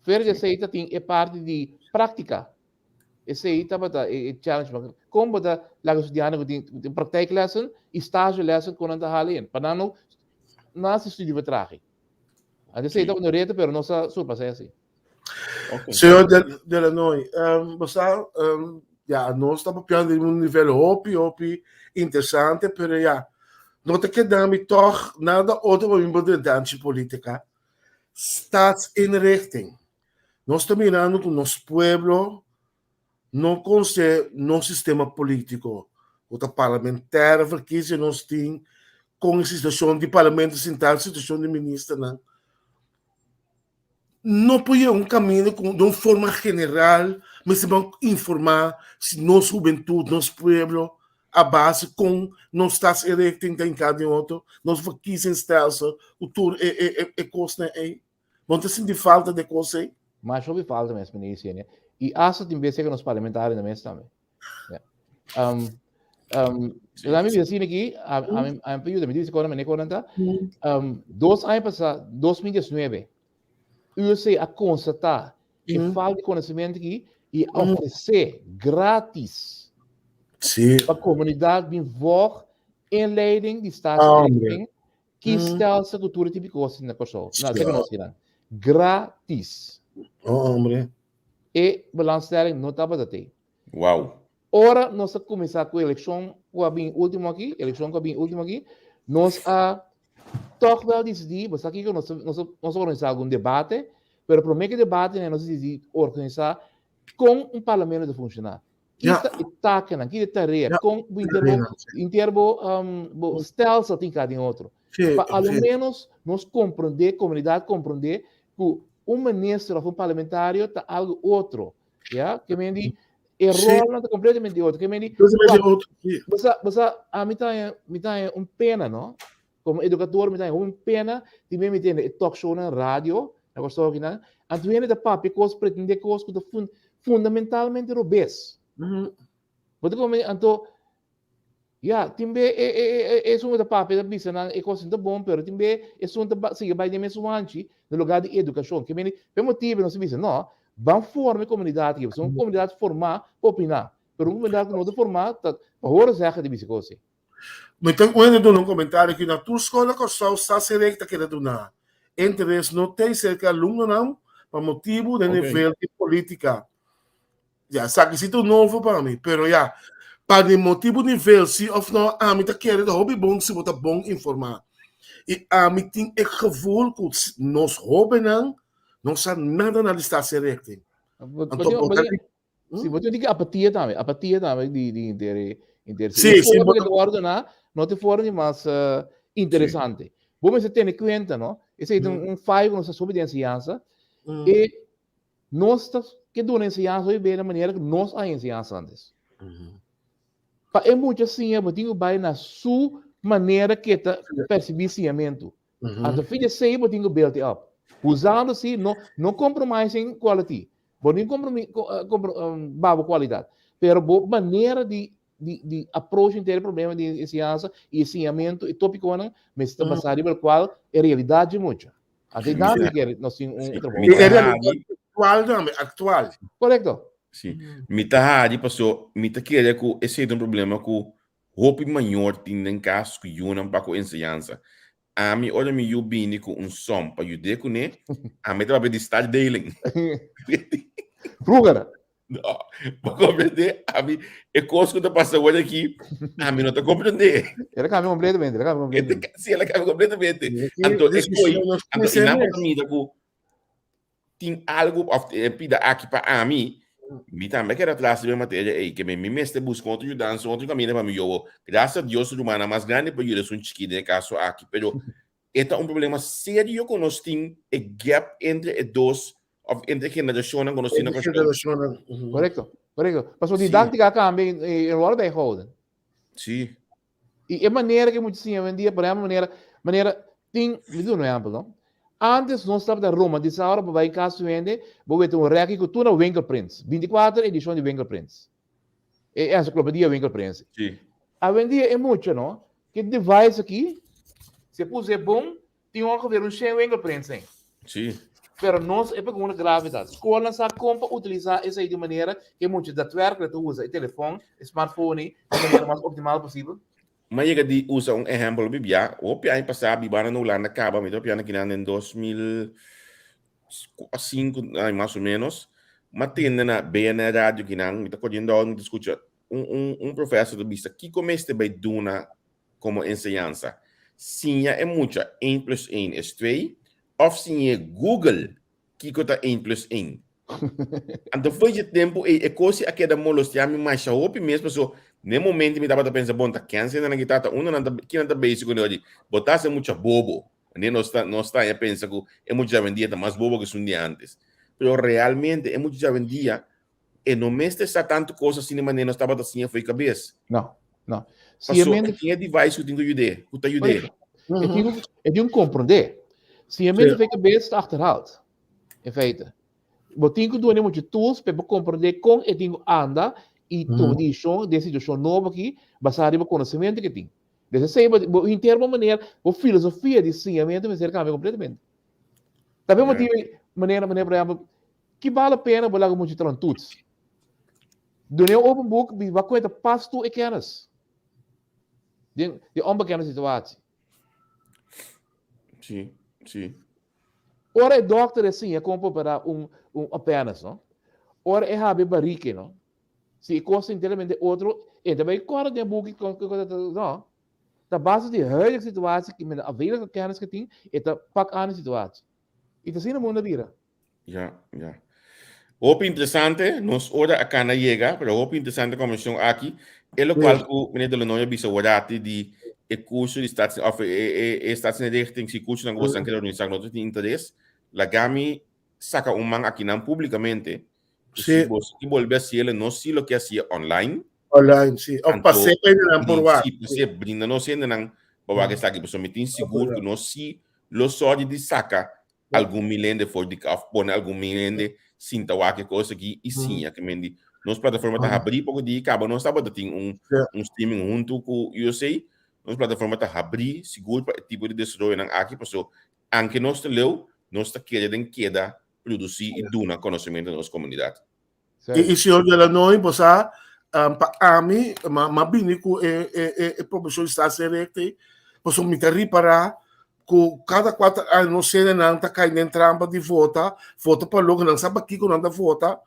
Verder di esei ta tin e parti di práktika. Esei tabata e challenge mas. Kon bo ta laga studiante ku tin praktijklessen i stagelessen kon nan ta hala in? Pa nan no nan hasi studio vertraging. Anto esei tabata un reto pero nos a surpasá esei. Señor Delanoy, bo sa, ya nos ta papiando di un nivel hopi hopi interesante pero ya no ta keda mi tòg nada otro pa mi por drenta anchi politica. Staatsinrichting. Nos ta mirando ku nos pueblo no konosé nos sistema polítiko, ku ta parlamentaire verkiezing nos tin, kon e situashon di parlamento sentral, situashon di ministernan. No por yega un kaminda ku di un forma general mester ban informá si nos hubentut, nos pueblo a base kon nos staatsinrichting ta hinká den otro, nos verkiezingsstelsel ku tur e kosnan ei. Bo no ta sinti falta di e kos ei? Mas hopi falta mes, meneer Yesenia. I asta tin bes seka nos parlamentarionan mes tambe. Ja. Um, um, laat me bisa aki, a mi pa yuda, mi dice kona meneer kona ta. 2 aña pasá, 2019, UC a constatá e falta di conocimiento aki i a ofresé gratis pa komunidat bin volg inleiding di staatsinrichting Ki stelsel ku tur e tipo di kos na Kòrsou? Na seka nos kinan. Gratis. Oh, hombre. E belangstelling no tabata te. Wow. Ora nos a kuminsá ku elekshon ku a bin último aki, elekshon ku a bin último aki, nos a tòg wèl disidí, bo sa kiko, nos nos nos a organisá algun debate, pero promé ku e debate nos a disidí organisá kon un parlamento ta funshoná. Ki ta e takennan, ki ta e tarea, kon bo inter bo, inter bo, bo stelsel tin ka den otro. Pa a lo menos nos komprondé, komunidat komprondé ku un minister òf un parlamentario ta algu otro. Ya, ke men di e rolnan ta kompletamente otro. Ke men di, bo sa, bo sa, ami ta haña, mi ta haña un pena, no? Komo edukador mi ta haña un pena di mi mi tende e talk shownan radio na Kòrsou akinan, anto hende ta papia kos, pretendé kos ku ta fundamentalmente robes. Bo ta komo anto ya tin be e e e esun ku ta papia ta bisa nan e kos no ta bon pero tin be esun ta sigui bai den mes wanchi na lugar di edukashon. Ke mende p'e motibu nos ta bisa no, ban forma e komunidat aki pasobra un komunidat formá por opiná. Pero un komunidat ku no ta formá ta pa horen zeggen di bisa kos ei. Mi ta wende duna un komentario aki na tur skol na Kòrsou Staatsrecht ta keda duna. Interes no tei serka alumnonan pa motibu den nivel di politika. Ya, esaki si ta un novo pa mi, pero ya, pa di motibu nivel si of no, ami ta kere ta hopi bon si bo ta bon informá. I ami tin e gevoel ku nos hóbennan no sa nada na di staatsrecht. Anto bo ta Si bo tin apatia tambe, apatia tambe di di inter inter. Sí, sí, bo ta ordená, no te forma di mas interesante. Sí. Bo mester tene cuenta, no? Esei ta un fallo ku nos ta sufri den enseñansa. E nos ta ke duna enseñansa hopi bes na manera ku nos a enseñansa antes. Pa e mucha siña bo tin ku bai na su manera ke ta persibí siñamentu. Anto fin di esei bo tin ku build it up. Usando si no no compromising quality. Bo no tin compromi baha bo kualidat. Pero bo manera di di di approach henter e problema di enseñansa i e siñamentu e topikonan mester ta basá riba lokual e realidat dje mucha. Anto i nan mi kere nos tin un trabou. Mi ta hari. Aktual tambe, aktual. Korekto. Si. Mi ta hari paso mi ta kere ku esei ta un problema ku hopi mayor tin den kas ku yunan pa ku enseñansa. Ami ora mi yu bini ku un som pa yud'é kuné, ami ta papia di startdeling. Vroeger. No, bo komprendé? Ami, e kos ku ta pasa awor aki, ami no ta komprendé. El a kambia kompletamente, el a kambia kompletamente. Sí, el a kambia kompletamente. Anto, e koi, anto, i nan por mira ku tin algu of e pida aki pa ami, mi tambe keda atras riba e materia ei, ke mi mester buska otro yudansa, otro kaminda pa mi yobo. Gracias a Dios rumannan mas grandi por yuda esun chikí den e kaso aki, pero e ta un problema serio ku nos tin e gap entre e dos of entre e generashonnan ku nos tin na Entre Kòrsou. generashonnan. Mhm. Korekto, korekto. Pasobra Sí. didáktika a kambia i e no wòrdu bijgehouden. Sí. I e manera ku mucha siña hoendia, por ehèmpel, manera, manera tin, mi duna un ehèmpel, no? Antes nos tabata romantisá ora bo bai kas di un hende, bo weta un rèki ku tur na winkelprins, bintikuater edishon di winkelprins. E ensiklopedia winkelprins. Sí. Awendia e mucha, no? Ki device aki, si e puse bon, Tin ongeveer un shen winkelprins ei. Sí. Pero nos e pregunta grave ta, skolnan sa kon pa utilisa esei di manera ku e mucha daadwerkelijk ta usa e telefon, e smartphone ei, di manera mas optimal posibel? Mi a yega di usa un ehèmpel hopi bia. Hopi aña pasá biba na Hulanda kaba, mi ta papia kinan den 2005 mas o ménos. Mi a tende na BNR Radio kinan, mi ta koriendo awo mi ta skucha un un un profèsor ta bisa kiko mester bai duna komo enseñansa, siña e mucha een plus een is twee òf siñ'é Google kiko ta een plus een. Anto fo'i dje tempu ei e kos a keda molostiá mi masha hopi mes paso n'e momento mi tabata pensa bon ta kens hende nan ki ta ta unda nan ta kinan ta bezig ku di bo ta hasi e mucha bobo ne nos ta nos ta pensa ku e mucha djawendia ta mas bobo ku esun di antes pero realmente e mucha djawendia E no mester sa tantu kos asina manera nos tabata siña fo'i kabes. No, no. Si e mente tin e device ku tin ku yud'é, ku ta yud'é. E tin ku, e tin ku komprondé. Si e mente fo'i kabes ta achterhaald. In feite. Bo tin ku dun'é muchu tools pa e por komprondé kon e tin ku anda i tuma desishon den situashon nobo aki basá riba konosementu ku e tin. Des esei bo, bo henter bo manera, bo filosofia di siñamentu mester kambia kompletamente. Ta be motibu manera, manera por ehèmpel, Ki bal a pena bo laga mucha traha un toets? Dun'é un open boek bi bo a kuenta pas tur e kennis den di onbekende situatie. Sí, sí. Ora e dokter e siña kon pa operá un un apenis, no? Ora e habri e barike, no? Si e kos ta enteramente otro, e ta bai kòrda den e buki kon kon ta no. Ta base di huidige situatie ki men available kennis ke tin, e ta pak aan e situatie. I ta asina mundu a bira. Ya, ya. Hopi interesante, nos ora a kana yega, pero hopi interesante conversacion aki. E locual cu meneer De Lanoy a bisa warati di e curso di staats, of e, e, e staatsinrichting, si cursonan cu bosan kere organisa, cu nos tin interes, lagami saca un man akinan publicamente. Si boso ki bolbe haciele, nos si lo ke hacié online. Online, si. Of pasé pa hendenan por wak. Si, pasé, brinda nos hendenan pa wak esaki. Pasobra mi tin sigur cu nos si lo sòrdi di saca algun mil hende for di of pone algun mil hende sinta wak e kos aki i siña ke men di nos plataforma ta habrí poko di kaba nos tabata tin un un streaming huntu ku USA nos plataforma ta habrí sigur pa e tipo di desaroyonan aki paso anke nos ta leu nos ta kere den keda produsí i duna konosementu na nos komunidat. I, i señor Delanoy, bo sa, Um, pa ami, ma, ma bini ku e, e, e, e proposishon di staatsrecht ei, pasobra mi ta ripará ku kada kuater aña nos hendenan ta kai den trampa di vota, vota pa loke nan sa pakiko nan ta vota,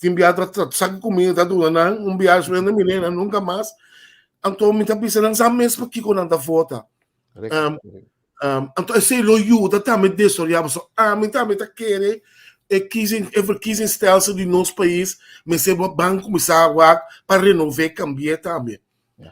tin bia ta saka kuminda ta duna nan, un bia despues nan ta mira nan nunka mas, anto mi ta bisa nan sa mes pakiko nan ta vota. Um, um, anto esei lo yuda tambe desaroyá, pasobra ami tambe ta kere e kiezing, e verkiezingsstelsel di nos pais mester ban kuminsá wak pa renové, kambi'é tambe.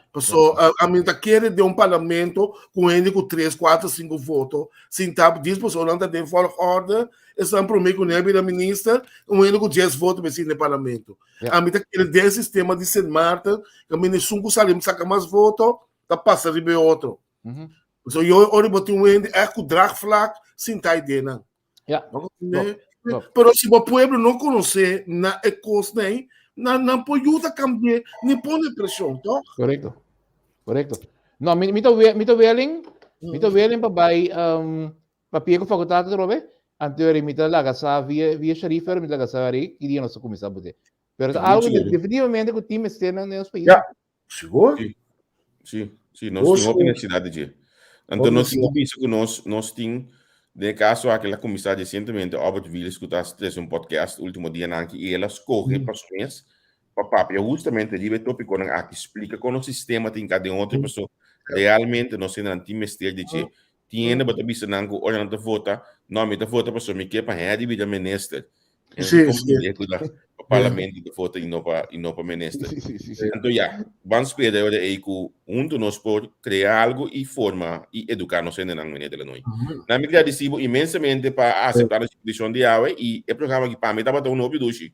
Paso ami ta kere den un parlamento ku hende ku tres, kuater, sinku voto sintá, dies personanan ta den volgorde, esnan promé ku nan a bira minister, un hende ku dies voto mester sinta den parlamento. Ami ta kere den e sistema di Sint Maarten, kaminda esun ku sali saka mas voto ta pasa riba e otro. Paso yo ora bo tin un hende ègt ku draagvlak sintá ei den nan. Pero si bo pueblo no konosé na e kosnan ei, nan nan por yuda kambi'é ni pone preshon, tòg? Korekto. Korekto. No, mi, mi ta mi ta willing, mi ta willing pa bai um, papia ku fakultat atrobe, anto mi ta laga sa via via Sharif, mi ta laga sa ki dia nos ta kuminsá bute. Pero ta algo definitivamente ku tin mester na nos pais. Ja, sigur. Sí, sí, sí, nos tin hopi necesidad di dje. Anto nos tin bisa ku nos nos tin den e kaso aki el a kuminsá resientemente Albert Willis ku ta trese un podcast último dianan aki i el a skohe pa su mes pa papia hustamente riba e tópikonan aki splika kon nos sistema tin ka den otro paso realmente nos hendenan tin mester di dje. Tin hende bo ta bisa nan ku ora nan ta vota, no mi ta vota pasobra mi ke pa Harry bira minister. En Sí, kom sí. ku ta pa parlamento ta vota i no pa i no pa minister. Sí, sí, sí, sí. Anto ya, ban spera ora ei ku huntu nos por krea algu i forma i eduká nos hendenan meneer De Lanoy. Na mi gradisí bo inmensamente pa aseptá nos invitashon di awe i e programa aki pa mi tabata un hopi dushi.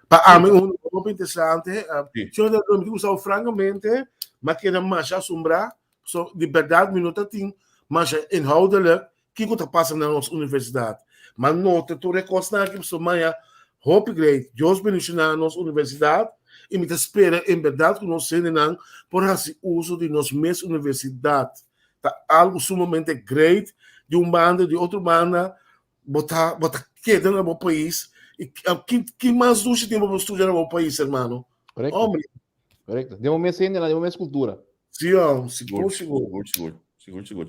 Pa ami un hopi interesante. Sí. Señor De Lanoy, mi ta gusta frankamente, mi a keda masha asombrá So, di berdad mi no ta tin masha inhoudelijk kiko ta pasa na nos universidad. Ma nota tur e kosnan aki pasobra maya hopi great. Dios bendiciona nos universidad y mi ta spera en berdad ku nos hendenan por hasi uso di nos mes universidad. Ta algo sumamente great di un banda, di otro banda bo ta bo ta keda na bo pais y ki ki mas dushi tin pa bo studia na bo pais hermano. Correcto. Hombre. Correcto. Den bo mes hendenan, den bo mes cultura. Sí, oh, sigur, Sigur, sigur. sigur, sigur, sigur, sigur.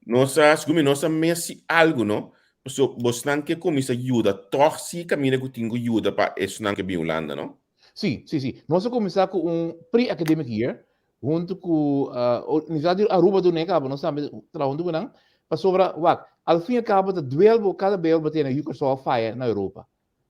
Nos a, sigur mi, nos a mesi algu, no? Paso bosnan ke kuminsá yuda tòg si kaminda ku tin ku yuda pa esnan ke bin Hulanda, no? Sí, sí, sí. Nos a kuminsá ku un pre-academic year huntu ku uh, Universidad di Aruba dun'é kaba, nos tambe traha huntu ku nan, pasobra, wak, al fin i al kabo ta duel bo kada bes bo tene Kòrsou a faya na Europa.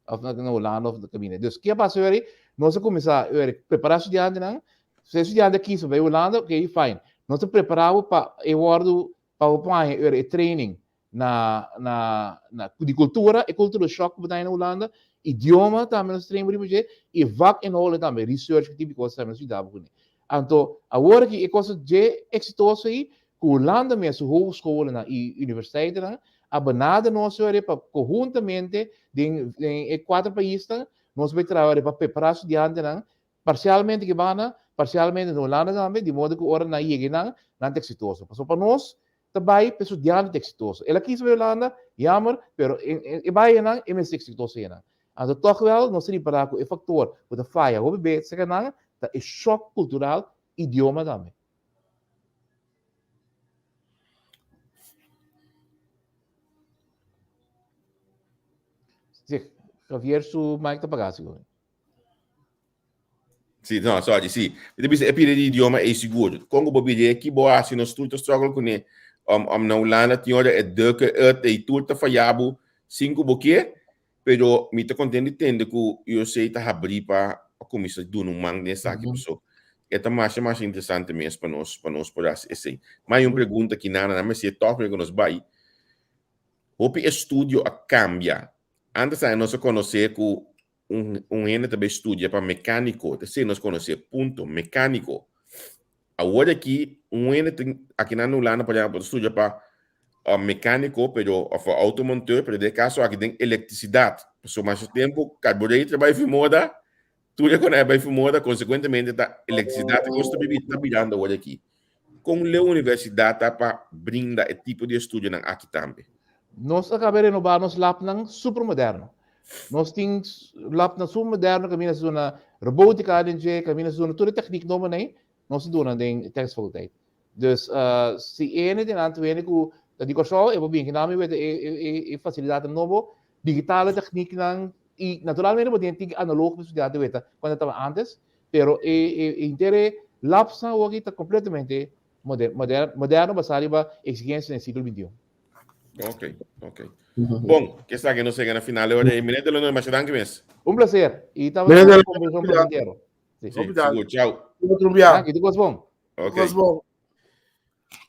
of na na Hulanda of na kaminda. Dus ke a pasa weri? Nos a kuminsá weri prepará studiantenan. Si e studiante kis pa bai Hulanda, ok, fine. Nos ta prepará bo pa e wòrdu pa bo por haña weri e training na na na di kultura, e cultural shock ku bo ta haña na Hulanda, idioma tambe nos train bo riba dje, i vakinhoudelijk tambe, research ku tipo di kos tambe nos yuda bo kuné. Anto awor aki e kos ta dje eksitoso ei ku Hulanda mes su hogescholennan i universiteitennan a benada nos wèri pa konhuntamente den e kuater paisnan nos bai traha wèri pa prepará studiantenan parsialmente ki banda, parsialmente na Hulanda tambe, di modo ku ora nan yega einan nan ta eksitoso. Pasobra pa nos ta bai pa e studiante ta eksitoso. El a kisa bai Hulanda, jammer, pero e bai einan e mester eksitoso einan. Anto tòg wèl nos ta ripará ku e faktor ku ta faya hopi bes serka nan ta e shòk kultural, idioma tambe. Sí, Javier su mic ta pagá sigur. Sí, no, sorry, sí. Mi ta bisa e pide di idioma ei sigur. Kon ku bo bira aki bo hasi nos tur ta struggle kuné. Um, um, na Hulanda tin ora e dukke ut ei tur ta faya bo sin ku bo ke. Pero mi ta kontent di tende ku USA ta habrí pa kuminsá duna un man den esaki paso e ta masha masha interesante mes pa nos pa nos por hasi esei. Ma hay un pregunta ki nana nan mester tòg promé ku nos bai. Hopi estudio a kambia. Antes aña nos a konosé ku un un hende ta bai studia pa mekániko, ta esei nos konosé, punto, mekániko. Awor aki un hende tin aki nan na Hulanda por ehempel ta studia pa mecanico pero of automonteur pero den e caso aki den electricidad pasobra masha tempo carburetor a bai fi moda tur e konai a bai fi moda consecuentemente ta electricidad e cos ta bibi ta birando awor aki. Con leu universidad ta pa brinda e tipo di estudionan aki tambe? Nos a caba renoba nos labnan super moderno. Nos tin lab na su moderno kaminda se duna robotica den dje, kaminda se duna tur e teknik nobo nei, nos ta duna den Technische Faculteit. Dus si ene den nan ta wende ku ta di Kòrsou e por bin kinan mi wete e fasilidatnan nobo, digitale tekniknan i naturalmente bo tin e tiki analogo ku studiante weta kuando tabata antes, pero e henter e labsnan awoki ta kompletamente moderno basá riba eksigensianan di siglo bintiun. Ok, ok. Bon, ke sa ke nos yega na final e ora ei. Meneer Delano, masha danki mes. Un placer. I tabata Meneer un kombersashon placentero. Sí, sigur. Chao. Otro bia. Danki, tur kos bon. Ok. Kos bon.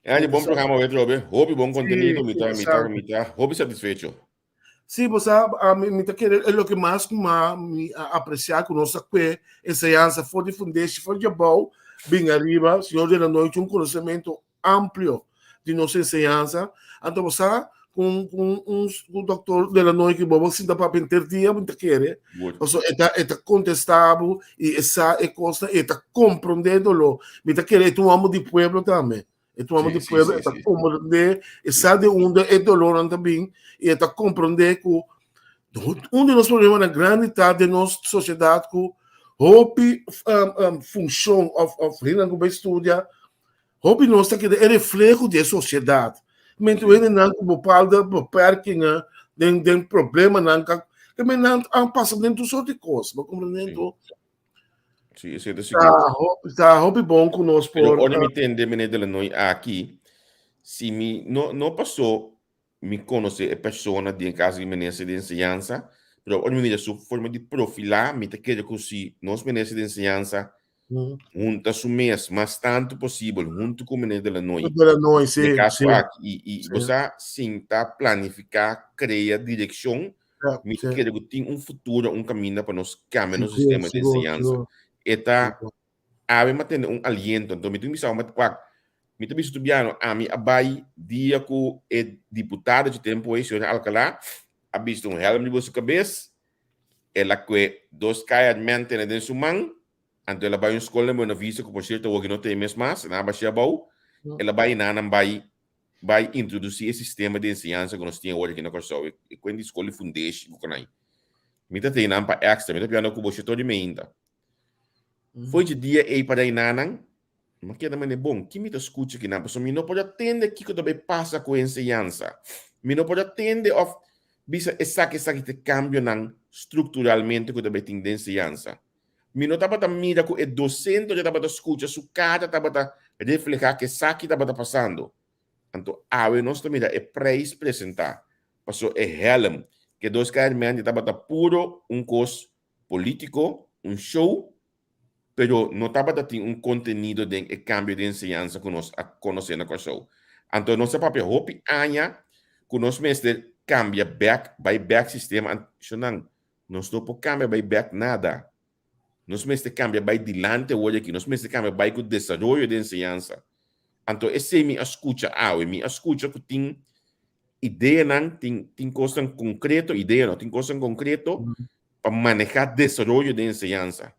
Andy, bon programa hoy trobe. Hopi bon contenido, mi ta, mi ta, mi ta hopi satisfecho. Sí, bo sa, mi ta kere e loke mas ku ma mi a apresiá ku nos a kue enseñansa for di fundeshi, for di abou bin ariba. Señor Delanoy tin un konosementu amplio di nos enseñansa. Anto bo sa ku ku un ku doktor Delanoy ku bo bo sinta papia henter dia bo ta kere. Pasobra e ta e ta kontestá bo i e sa e kosnan i e ta komprondé doló. Mi ta kere e ta un hòmber di pueblo tambe. E ta un hòmber di pueblo, e ta komprondé, e sa di unda e dolónan ta bin i e ta komprondé ku un di nos problemanan grandi ta den nos sosiedat ku hopi funshon òf òf hendenan ku bai studia, hopi nos ta keda e refleho di e sosiedat. Menti hendenan ku bepaalde beperkingen den den problemanan ka nan a pasa den tur sort di kos, bo komprendé? Sí, esei ta sigur. Ta hopi bon ku nos por. Pero ora mi tende meneer Delanoy aki, si mi no no pasó mi konosé e persona den kaso di minister di enseñansa, pero ora mi mira su forma di profilá, mi ta kere ku si nos minister di enseñansa hunta su mes mas tantu posibel huntu ku meneer Delanoy, Delanoy, sí, den kaso sí. aki, i bo sa sinta planifiká, krea direkshon, Mi ta kere ku tin un futuro, un kaminda pa nos kambia nos sistema di enseñansa. E ta awe mi a tende un aliento, anto mi tin bisa bo wak, mi ta bisa stubiano, ami a bai dia ku e diputado dje tempu ei, señor Alcalá, a bisti un hèlm riba su kabes, el a kue dos kaya men tene den su man, anto el a bai un skol na Buena Vista, ku por sierto awoki no ta ei mes mas, nan a bashia abou, el a bai i nan nan bai bai introdusí e sistema di enseñansa ku nos tin awor aki na Kòrsou, e kuen di skol di fundeshi ku konai. Mi ta tei nan pa èkstra, mi ta piando ku bo shetor di meinta. Foi dje dia ei pa reinanan, mi a keda mane bon, ki mi ta skucha kinan? Pasobra mi no por a tende kiko ta bai pasa ku e enseñansa. Mi no por a tende òf bisa esaki esaki ta e kambionan strukturalmente ku ta bai tin den enseñansa. Mi no tabata mira ku e dosente ora tabata skucha su kara tabata reflehá ku esaki tabata pasando. Anto awe nos ta mira e preis presentá. Paso e hèlm ku e dos kèrmènte tabata puro un kos polítiko, un show, pero no tabata tin un kontenido den e kambio di enseñansa ku nos a konosé na Kòrsou. Anto nos a papia hopi aña ku nos mester kambia bèk, bai bèk sistema. Shonnan, Nos no por cambia bay bek nada. Nos mester cambia bay dilanti awor aki. Nos mester cambia bay cu desaroyo den enseñansa. Anto esey mi a scucha awe. Mi a scucha cu tin ideanan, tin tin cosnan concreto, idea no, tin cosnan concreto pa maneha desaroyo den enseñansa.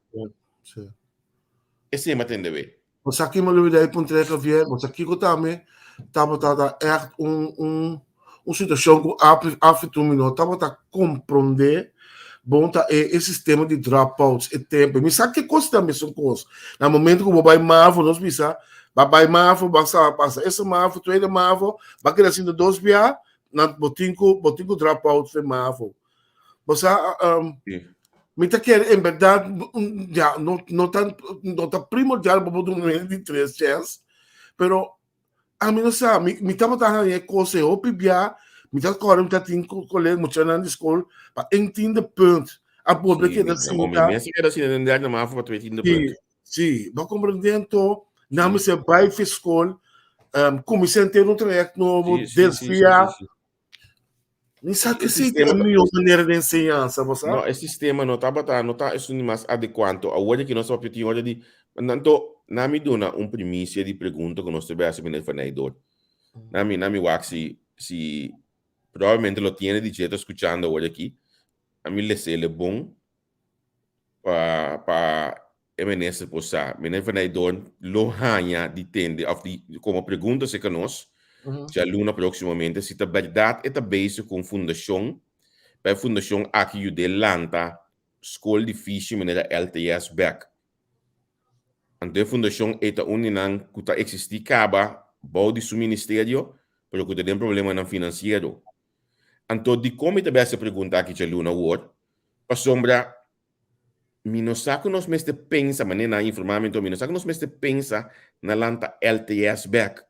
Esey mi a tende we. Bo sa ki mi a lubida e puntra Javier, bo sa kiko tambe tabata ta ègt un un un situashon ku Afitun mi no tabata komprondé bon ta e e sistema di dropouts e tempu. Mi sa ke kos ta mesun kos. Na momento ku bo bai mavo nos bisa ba bai mavo ba sa pasa ese mavo tweede mavo ba keda sinta dos bia na bo tin ku bo tin ku dropout fe mavo. Bo sa, mi ta kere en berdad, ya, no, no ta, no ta primordial pa bo duna un hende di tres chens, pero ami no sa, mi, mi tabata haña e kos ei hopi bia, mi ta kòrda mi ta tin ku kolega muchanan di skol pa een tiende punt a bolbe keda sinta. Mi mes a keda sinta den derde mavo pa twee tiende punt. Sí, bo komprendé anto, nan mester bai fi skol, kuminsá henter un trayèkt nobo, desviá. Mi sa que sí, é melhor maneira de enseñança, você No, e sistema no tabata, no ta esun di mas adecuanto. Awor ki nos papia tin ora di, nanto, nami duna un primicia di pregunta ku nos te besa meneer Van Eydoor. Nami, nami wak si, si probablemente lo tiene di dje ta escuchando awor aki. Ami lesele bon pa pa e minister por sa. Meneer Van Eydoorn lo haña di tende of di como pregunta cerca nos djaluna proximamente si ta berdad e ta bezig cu un fundacion. pa e fundashon aki yud'é lanta skol di fishi manera LTS bèk. Anto e fundashon ei ta un di nan ku ta eksistí kaba bou di su ministerio, pero ku ta den problemanan finansiero. Anto dikon mi ta bai hasi e pregunta aki djaluna awor? Pasobra mi no sa ku nos mester pensa, manera nan a informá mi anto, mi no sa ku nos mester pensa na lanta LTS bèk.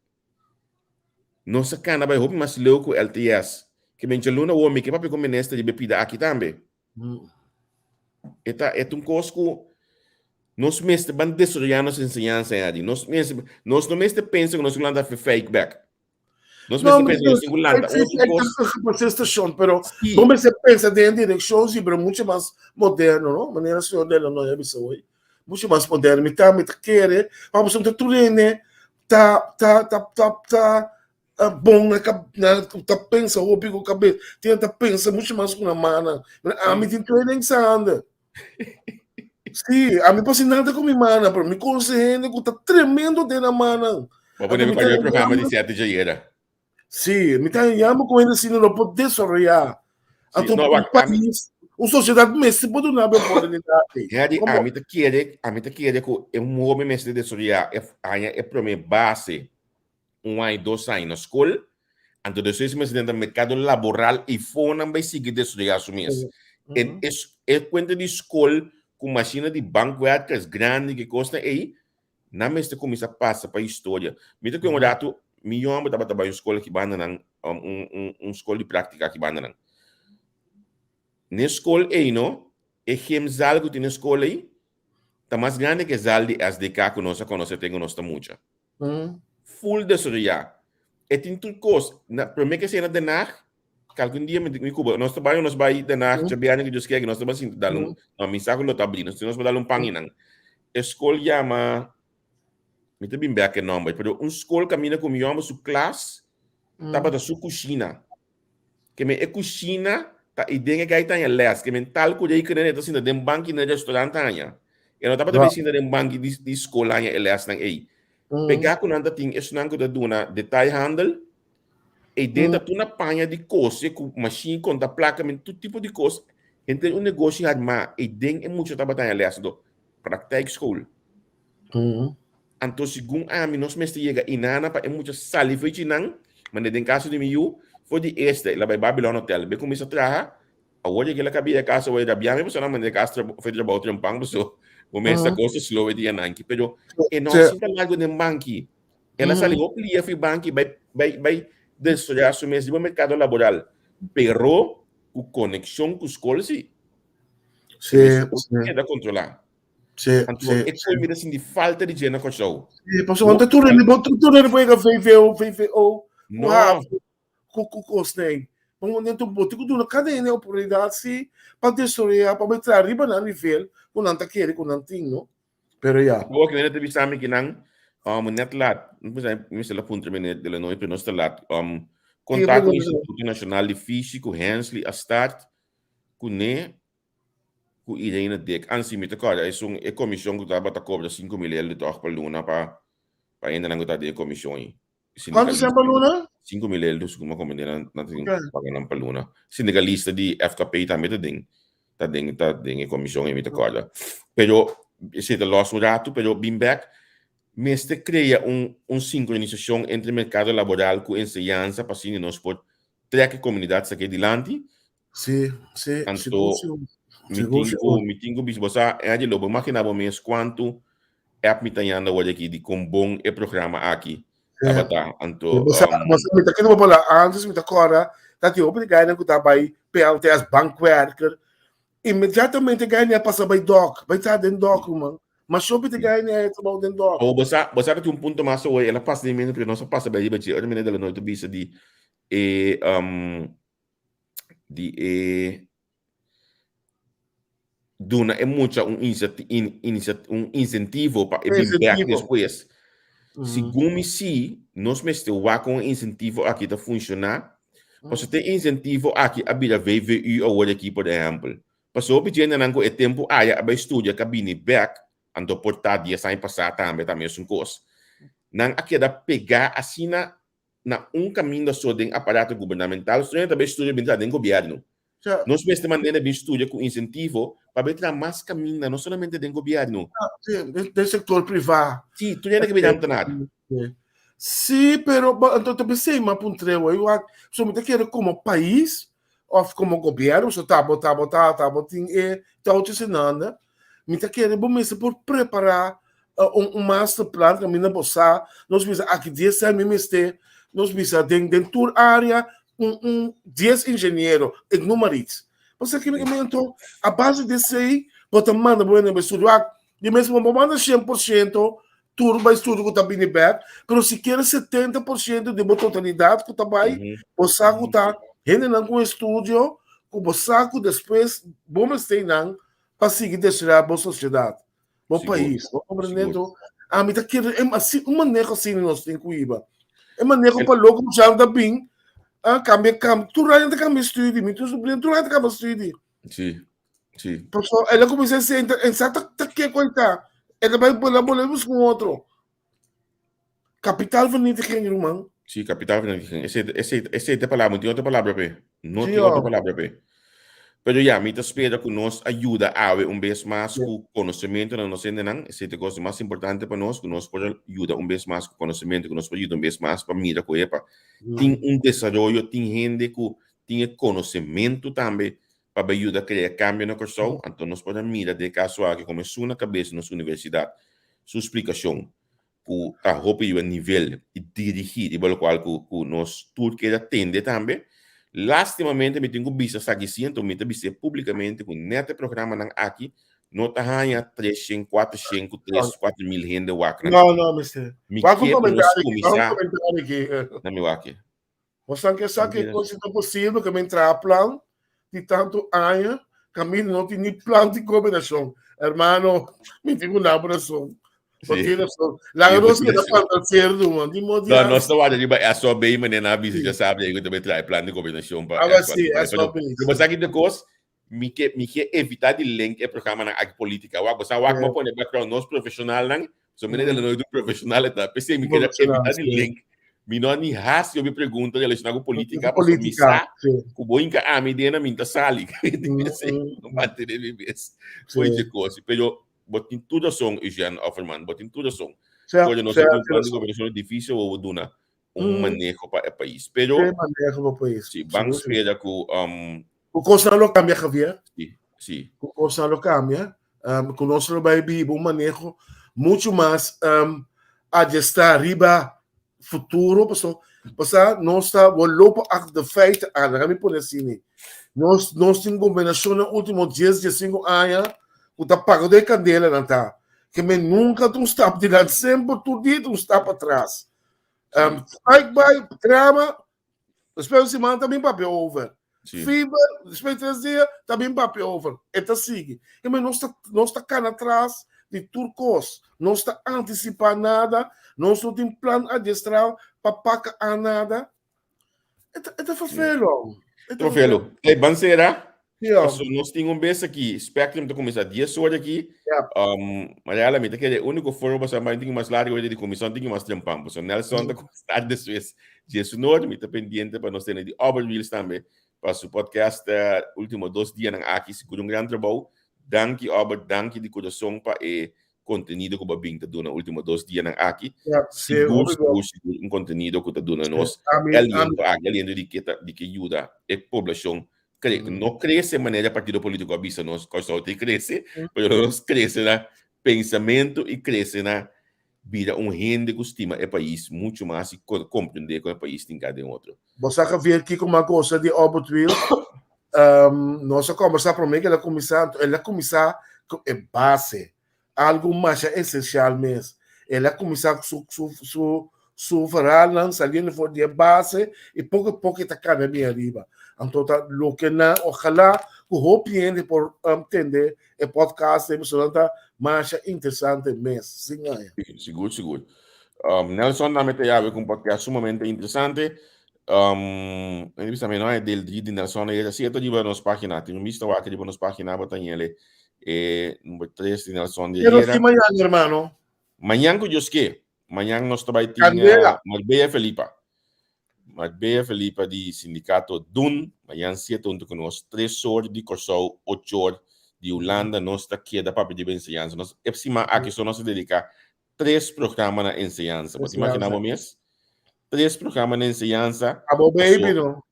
Nos a kana bai hopi mas leu ku LTS. Ke men djaluna awor mi ke papia ku minister riba e pida aki tambe. E ta e ta un kos ku nos mester ban desaroyá nos enseñansa adi. Nos mester nos no mester pensa ku nos tin ku lanta fake bèk. Nos No, mester pensa nos tin ku lanta otro kos. Pasé station, pero Sí. bo mester pensa den direkshon sí, pero mucho mas moderno, no? Manera señor Delanoy a bisa hoy. Mucho mas moderno. Mi ta mi ta kere, pa pasobra ta tur hende ta ta ta ta ta bon na na ta pensa hopi ku kabes. Tin ta pensa mucho mas ku nan mannan. Pero ami tin tur hende ensando. Sí, ami por si nada ku mi mannan, pero mi konoce hende ku ta tremendo den nan mannan. Bo pone mi pa programa di siete djayera. Sí, mi ta yama ku hende asina no por desaroyá. Sí, Anto no, un wak, ami, pais, un sosiedat mester por duna bo oportunidat ei. Heri, Komo? ami ta kere ku e hoben mester desaroyá e haña e promé base un aña, dos aña na skol, anto despues mester drenta merkado laboral i fonan bai sigui desaroyá su mes. E, e, e kuenta di skol ku mashina di bankwerkers grandi ki kosnan ei, Nan mester kuminsá pasa pa historia. Mi ta kue un ratu, mi yòmber tabata bai un skol aki banda nan, un, un, un skol di práktika aki banda nan. N'e skol ei no, e gymzaal ku tin n'e skol ei, ta mas grandi ku e zaal di SDK ku nos a konosé te ku nos ta mucha. Full desaroyá. E tin tur kos. Na, promé ke esei na Den Haag, Kalkun dia mi mi kuba nos ta bai nos bai Den Haag djabièrnè ku Dios kier nos ta bai sinta dal un no mi sa ku lo ta abrí nos nos bai dal un pan einan. E skol yama mi ta bin bèk e nòmber pero un skol kaminda ku mi yòmber su klas tabata su kushina. Ke men e kushina ta i den e gai ta haña lès ke men tal ku rei kende ta sinta den banki na restaurant ta haña. E no tabata bai sinta den banki di skol haña e lèsnan ei. Pegá ku nan ta tin esnan ku ta duna detailhandel Ei den ta tur na paña di kose ku mashin konta plaka men tur tipo di kos. Henter un negoshi harmá ei den e mucha tabata haña lès anto praktijkschool. Anto segun ami nos mester yega inana pa e mucha sali for chinan, mane den kaso di mi yu, for di esta el a bai Babylon Hotel be kuminsá traha, awor ya ke el a kabia e kas awor e rabia mi pasobra nan manda e kas for di trabou trempan paso bo mester kos ta slow e dianan aki pero e no sinta largu den banki. El a sali hopi lia fi banki bai bai bai desaroyá su mes riba merkado laboral, pero ku konekshon ku skol si. Sí, E sí. keda kontrolá. Sí, Anto sí, e sí. koe mi ta sinti falta di dje na Kòrsou. Sí, pasobra bo ta tur hende, bo tur hende por yega VVO, VVO, ku No. havo, ku ku kosnan. Bo momento bo tin ku duna kada hende oportunidat si pa desaroyá, pa bai traha riba nan nivel ku nan ta kere ku nan tin, no? Pero ya. Bo que net bisa mi kinan net laat. Mi pensa mi mester la puntra meneer Delanoy, pero nos ta laat. Contact cu Instituto Nacional di Físico Hensley a start kuné ku Irene Dik. Ansi mi ta kòrda esun e komishon ku tabata kobra 5000 euro tòg pa luna pa pa hendenan ku ta den e komishon ei. Cuánto cent pa luna? 5000 euro, como comprende nan nan tin paga nan pa luna. Sindicalista di FKP tambe ta den ta den ta den e comisión mi ta corda. Pero esei ta los un rato, pero bin back mester crea un un sincronisacion entre mercado laboral cu enseñansa pa asina nos por trek e comunidad saki dilanti. Sí, sí, Anto sigur, sigur. mi Sigur, tin sigur. ku mi tin ku bisa bo sa Angelo, bo imagina bo mes kuantu app mi ta yanda awor aki di kon bon e programa aki Sí. tabata. Anto Bo sa, bo sa, mi ta kere bo pala antes mi ta kòrda ta tin hopi di gainan ku ta bai PLTS bankwerker. Inmediatamente gainan a pasa bai dòk, bai traha den dòk ruman. Mas hopi di gainan a trabou den dòk. Oh, bo sa, bo sa ta tin un punto mas awor, el a pasa den mi mente pero nos a pasa bai riba dje ora meneer Delanoy ta bisa di e di e duna e mucha un un incentivo pa e bin bek despues. Segun mi si, nos mester wak kon e incentivo aki ta funciona, pasobra te incentivo aki a bira VVU awor aki por ehempel. Pasobra hopi djendenan ku e tempu aya a bai studia ka bini bek, anto por ta dies aña pasá tambe ta mesun kos. Nan a keda pegá asina na un kaminda so den aparato gubernamental, so nan ta bai studia bin traha den gobièrnu. Nos mester manera bin studia ku insentivo pa bai traha mas kaminda, no solamente den gobièrnu. Sí, den sektor privá. Sí, tur hende ke bira ambtenaar. Sí, pero anto ta p'esei mi a puntr'é wei wak, so mi ta kere komo pais òf komo gobièrnu, so ta bo ta bo ta ta bo tin e touwtjes in handen, mi ta kere bo mester por prepará un master plan kaminda bo sa, nos bisa aki dies aña mi mester, nos bisa den den tur área un un dies ingeniero, ik noem maar iets. Pasobra ki mi anto a base di esei bo ta manda bo hende bai studia. Wak, di mes bo manda 100% tur bai studia ku ta bini bek, pero sikiera 70% di bo totalidat ku ta bai, bo sa ku ta hendenan ku estudio, ku bo sa ku despues bo mester nan pa sigui desaroyá bo sosiedat, bo pais. Bo komprendé? Anto, ami ta kere asina, un maneho asina nos tin ku hiba. E maneho pa loko muchanan ta bin, a kambia, tur aña ta kambia studi, mi tur aña ta kambia studi. Sí. Sí. Paso el a kuminsá senta en sa ta ta ke ku ta. El a bai bola bola busca un otro. Kapitaalvernietiging, ruman. Sí, kapitaalvernietiging. Esei esei esei ta e palabra, no tin otro palabra p'e. No tin otro palabra p'e. Pero ya, mi ta spera ku nos a yuda awe un bes mas ku konosementu na nos hendenan. Esei ta e kos di mas importante pa nos, ku nos por a yuda un bes mas ku konosementu, ku nos por yuda un bes mas pa mira ku epa, tin un desaroyo, tin hende ku tin e konosementu tambe pa bai yuda krea kambio na Kòrsou, anto nos por a mira den e kaso aki komo esun na kabes di nos universidat su splikashon ku ta hopi riba nivel i dirigí riba lokual ku ku nos tur keda tende tambe. Lastimamente mi tin ku bisa esaki si, anto mi ta bis'é públikamente ku nèt e programanan aki no ta haña 300, 400 ku 3, 4000 hende wak nan. No, no, mister. Mi Wak un ke pa nos komentario aki, wak un kuminsá komentario aki. na mi wak. Bosan ke sa ke kos ta posibel ke men traha plan di tantu aña kaminda no tin ni plan di gobernashon. Hermano, mi tin ku nabo rason. Bo tin rason. Laga nos keda fantaseer man. Di modo No, nos ta warda riba SOB, meneer na bisa ya sabi ku ta bai traha plan di gobernashon pa SOB. Pero bo sa ki ta kos? Mi ke mi ke evita di link e programanan aki politica. Wak, bo sa wak mo pone background nos profesionalnan. So mi de no un profesional eta. P'esei mi ke evita di link. Mi no ni hasi mi pregunta relaciona ku politica. Pasobra mi sa ku bo hinka ami den mi ta sali. P'esei no mantene mi mes. Fo'i dje kosi. Pero bo tin tur rason Eugène Offerman. Bo tin tur rason. Ora nos a duna un plan di gobernacion dificil bo duna un maneho pa e pais. Pero Un maneho pa pais. Si, ban spera ku Ku kosnan lo kambia, Javier. Si, si. Ku kosnan lo kambia. Ku nos lo bai biba un maneho muchu mas adjustá riba futuro, paso pasá nos ta bo lopo achter de feiten aan, laga mi pone asina. Nos nos tin gobernashon na último dies, diesinku aña ku ta paga den kandela nan ta. Ke men nunka ta un stap dilanti, semper tur dia ta un stap atras. Strike bai, trama, despues un siman ta bin papia over. Sí. Fever, despues di 3 dia, ta bin papia over. E ta sigui. E men nos ta, nos ta kana atras di tur kos. Nos ta antisipá nada. Nos no tin plan adiestrá pa paka a nada. E ta, e ta vervelo. E ta vervelo. Hey, ban sera. Ja. Paso nos tin un bes aki, Spectrum ta kuminsá 10 ora aki. Ja. Mariela, mi ta kere úniko forma pa sa tin mas largo di komishon tin mas trempan. Paso Nelson ta kuminsá despues 10 or, mi ta pendiente pa nos tene di Albert Wheels tambe pa su podcast último 2 dianan aki, sigur un gran trabou. Danki Albert, danki di kurason pa e kontenido ku bo a bin ta duna último 2 dianan aki. Ja, sí, Sigur, hopi sigur, bon. sigur un kontenido ku ta duna nos Ami, ami. aliento aki, aliento di ke ta, di ke yuda e poblashon kre, no krese manera partido polítiko a bisa nos Kòrsou ta krese, pero nos krese na pensamentu i krese na bira un hende ku stima e pais muchu mas i komprendé kon e pais tin ka den otro. Bo sa Javier kiko mi a gosa di Albert Wiel? Nos a kombersá promé ku el a kuminsá, anto el a kuminsá ku e base, algu masha esensial mes. El a kuminsá ku su su su su verhaalnan saliendo for di e base i poko poko e ta kana bin ariba. Anto ta loke nan ojalá ku hopi hende por tende e podcast ei pasobra nan ta masha interesante mes, sin aña. Sigur, sigur. Nelson tambe ta yawe ku un podcast sumamente interesante. Mi bisa mi no e del 3 di Nelson e ta cierto riba nos pagina. Tin un bista wak riba nos pagina bo ta ñele e number 3 di Nelson de Pero Herrera. si mañan, hermano. Mañan ku Dios ke. Mañan nos ta bai tin Candela. Marbella Felipa. Marbella Felipa di Sindicato DUN, mañan 7 huntu ku nos, 3 or di Kòrsou, 8 or di Hulanda, nos ta keda papia di enseñansa. Nos e siman aki so nos ta dediká tres programa na enseñansa. Bo ta imaginá bo mes? Tres programa na enseñansa. Abo baby no?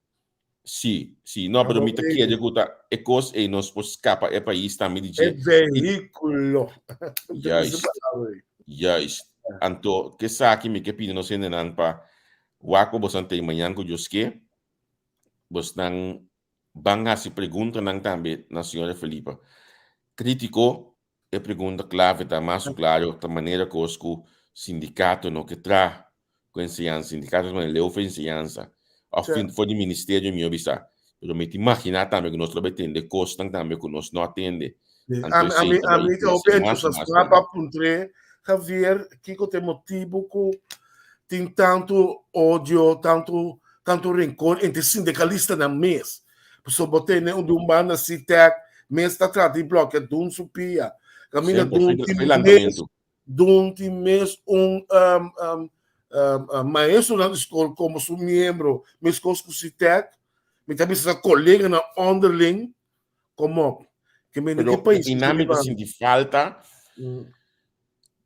Sí, sí. No, pero mi ta kere ku ta e kos ei nos por skapa e pais tambe di dje. E vehíkulo. Juist. Juist. Anto, ke esaki mi ke pidi nos hendenan pa wak pa bosan tei mañan ku Dios ke, bosnan ban hasi preguntanan tambe na señora Felipa. Kritiko E pregunta clave ta mas cu claro ta manera cos cu sindicato no ke traha cu enseñansa. Sindicato ta manera leu for enseñansa of for di ministerio mi a bisa. Pero mi ta imagina tambe cu nos lo bay tende cosnan tambe cu nos no a tende. Anto esey ta bay crece mas y mas tambe. Pa puntr'é, Javier, kico ta e motibo cu tin tanto odio, tanto tanto rencor entre sindicalistanan mes? Pasobra bo tene un di un banda CTEC mes ta trata di blòkia dun su pia. Kaminda dun tin mes, dun tin mes un um, um, um, um, maestronan di skol komo su miembro, meskos ku CTEC. Mi ta bisa sa koleganan onderling, kom op. Ke men di ki pais. Pero mi ta sinti falta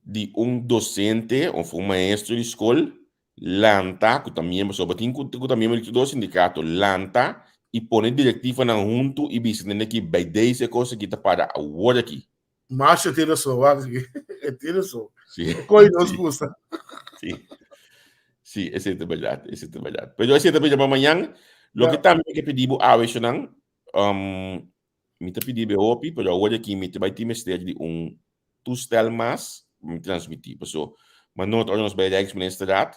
di un docente of un maestro di skol lanta ku ta miembro, so bo tin ku ta miembro di tur dos sindikato, lanta i pone direktivanan huntu i bisa tende ki bij deze kos aki ta para awor aki. Marcia tin rason, wak aki. E tin rason. Sí. E koi nos gusta. Sí. Sí, esei ta bèrdat, esei ta bèrdat. Pero esei ta pidi pa mañan. Loke tambe mi ke pidi bo awe, Shonan, mi ta pidi bo hopi, pero awor aki mi ta bai tin mester di un toestel mas pa mi transmití. Paso mi a nota ora nos bai Rijksministerraad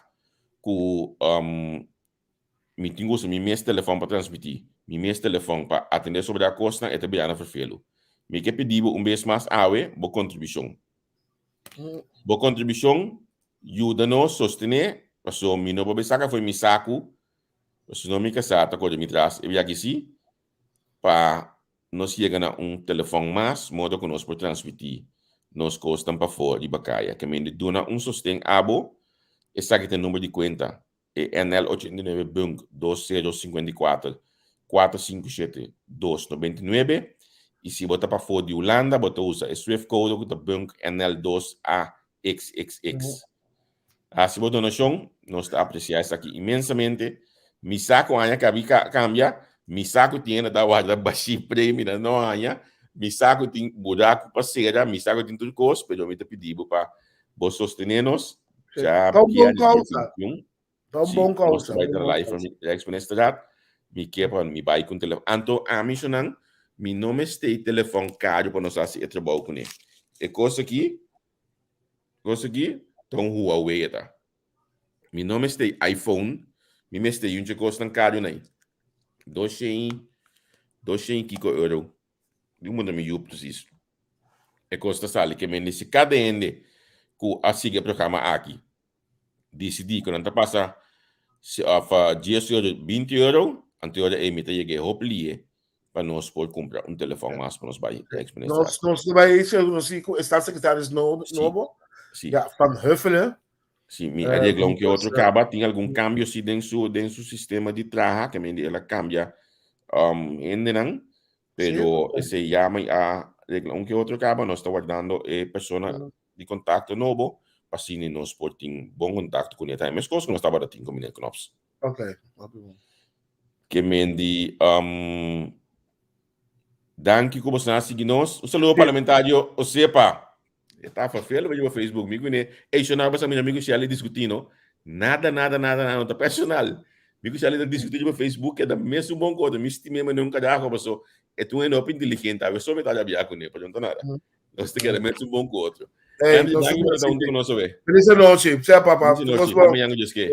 ku mi tin ku usa mi mes telefòn pa transmití, mi mes telefòn pa atendé sobre a kosnan, e ta bira na ferfelu. Mi ke pidi bo un bes mas awe bo kontribushon. Bo kontribushon yuda nos sostené, paso mi no por bai saka fo'i mi saku, paso no mi kasá ta kore mi tras e biaha aki sí, pa nos yega na un telefòn mas modo ku nos por transmití nos kosnan pafó riba kaya. Ke mende duna un sosten abo, esaki ta e number di kuenta, e NL 89 Bunk dos sero 54 457 299 i si bo ta pafó di Hulanda bo ta usa e swift code ku ta Bunk NL 2 AXXX. Hasi bo donashon, nos ta apresiá esaki inmensamente. Mi sa ku aña kabi kambia, mi sa ku tin hende ta warda bashí premio nan no haña, mi sa ku tin buraku pa sera, mi sa ku tin tur kos, pero mi ta pidi bo pa bo sostené nos. Ja, Ta un bon kousa. Ta un bon kousa. Nos bai ta live from Rijksministerraad. Mi ke pa mi bai ku un telefon. Anto ami shonan, mi no mester telefon karu pa nos hasi e trabou kuné. E kos aki, Kos aki ta un Huawei e ta. Mi no mester iPhone, mi mester yunche kosnan karu nai. 200 kiko euro. Di un mi yu precies. E kos ta sali ke men si kada hende ku a sigui e programa aki disidí ku nan ta pasa of 10 euro, 20 euro, anto ora ei mi ta yega e hopi lie pa nos por kumpra un telefòn mas pa nos bai Rijksministerraad. Nos ta bai reconocí ku e staatssecretaris nobo, ja, Van Huffelen. Sí, mi a regla un ke otro kaba, tin algun kambio sí den su sistema di traha, ke men di el a kambia hendenan, pero esei ya mi a regla un ke otro kaba, nos ta wardando e persona di kontakto nobo, pa asina nos por tin bon kontakto kuné tambe, meskos ku nos tabata tin ku meneer Knops. Ok, hopi bon. Ke men di danki ku boso a sigui nos. Un saludo parlamentario Osepa. E ta verveel riba Facebook. Mi kuné, ey shona basa mi amigo Shelly diskutí no. Nada, nada, nada, nada, no ta personal. Mi ku Shelly ta diskutí riba Facebook, keda mesun bon ku otro. Mi stim'é manera un karajo paso e ta un hende hopi inteligente. Awe so mi ta rabia kuné, pero no ta nada. Nos ta keda mesun bon ku otro. Ey, Andy, nos danki ta pa ta huntu ku nos awe. Feliz nochi. Sea papa. Feliz nochi. Te mañana, Dios ke.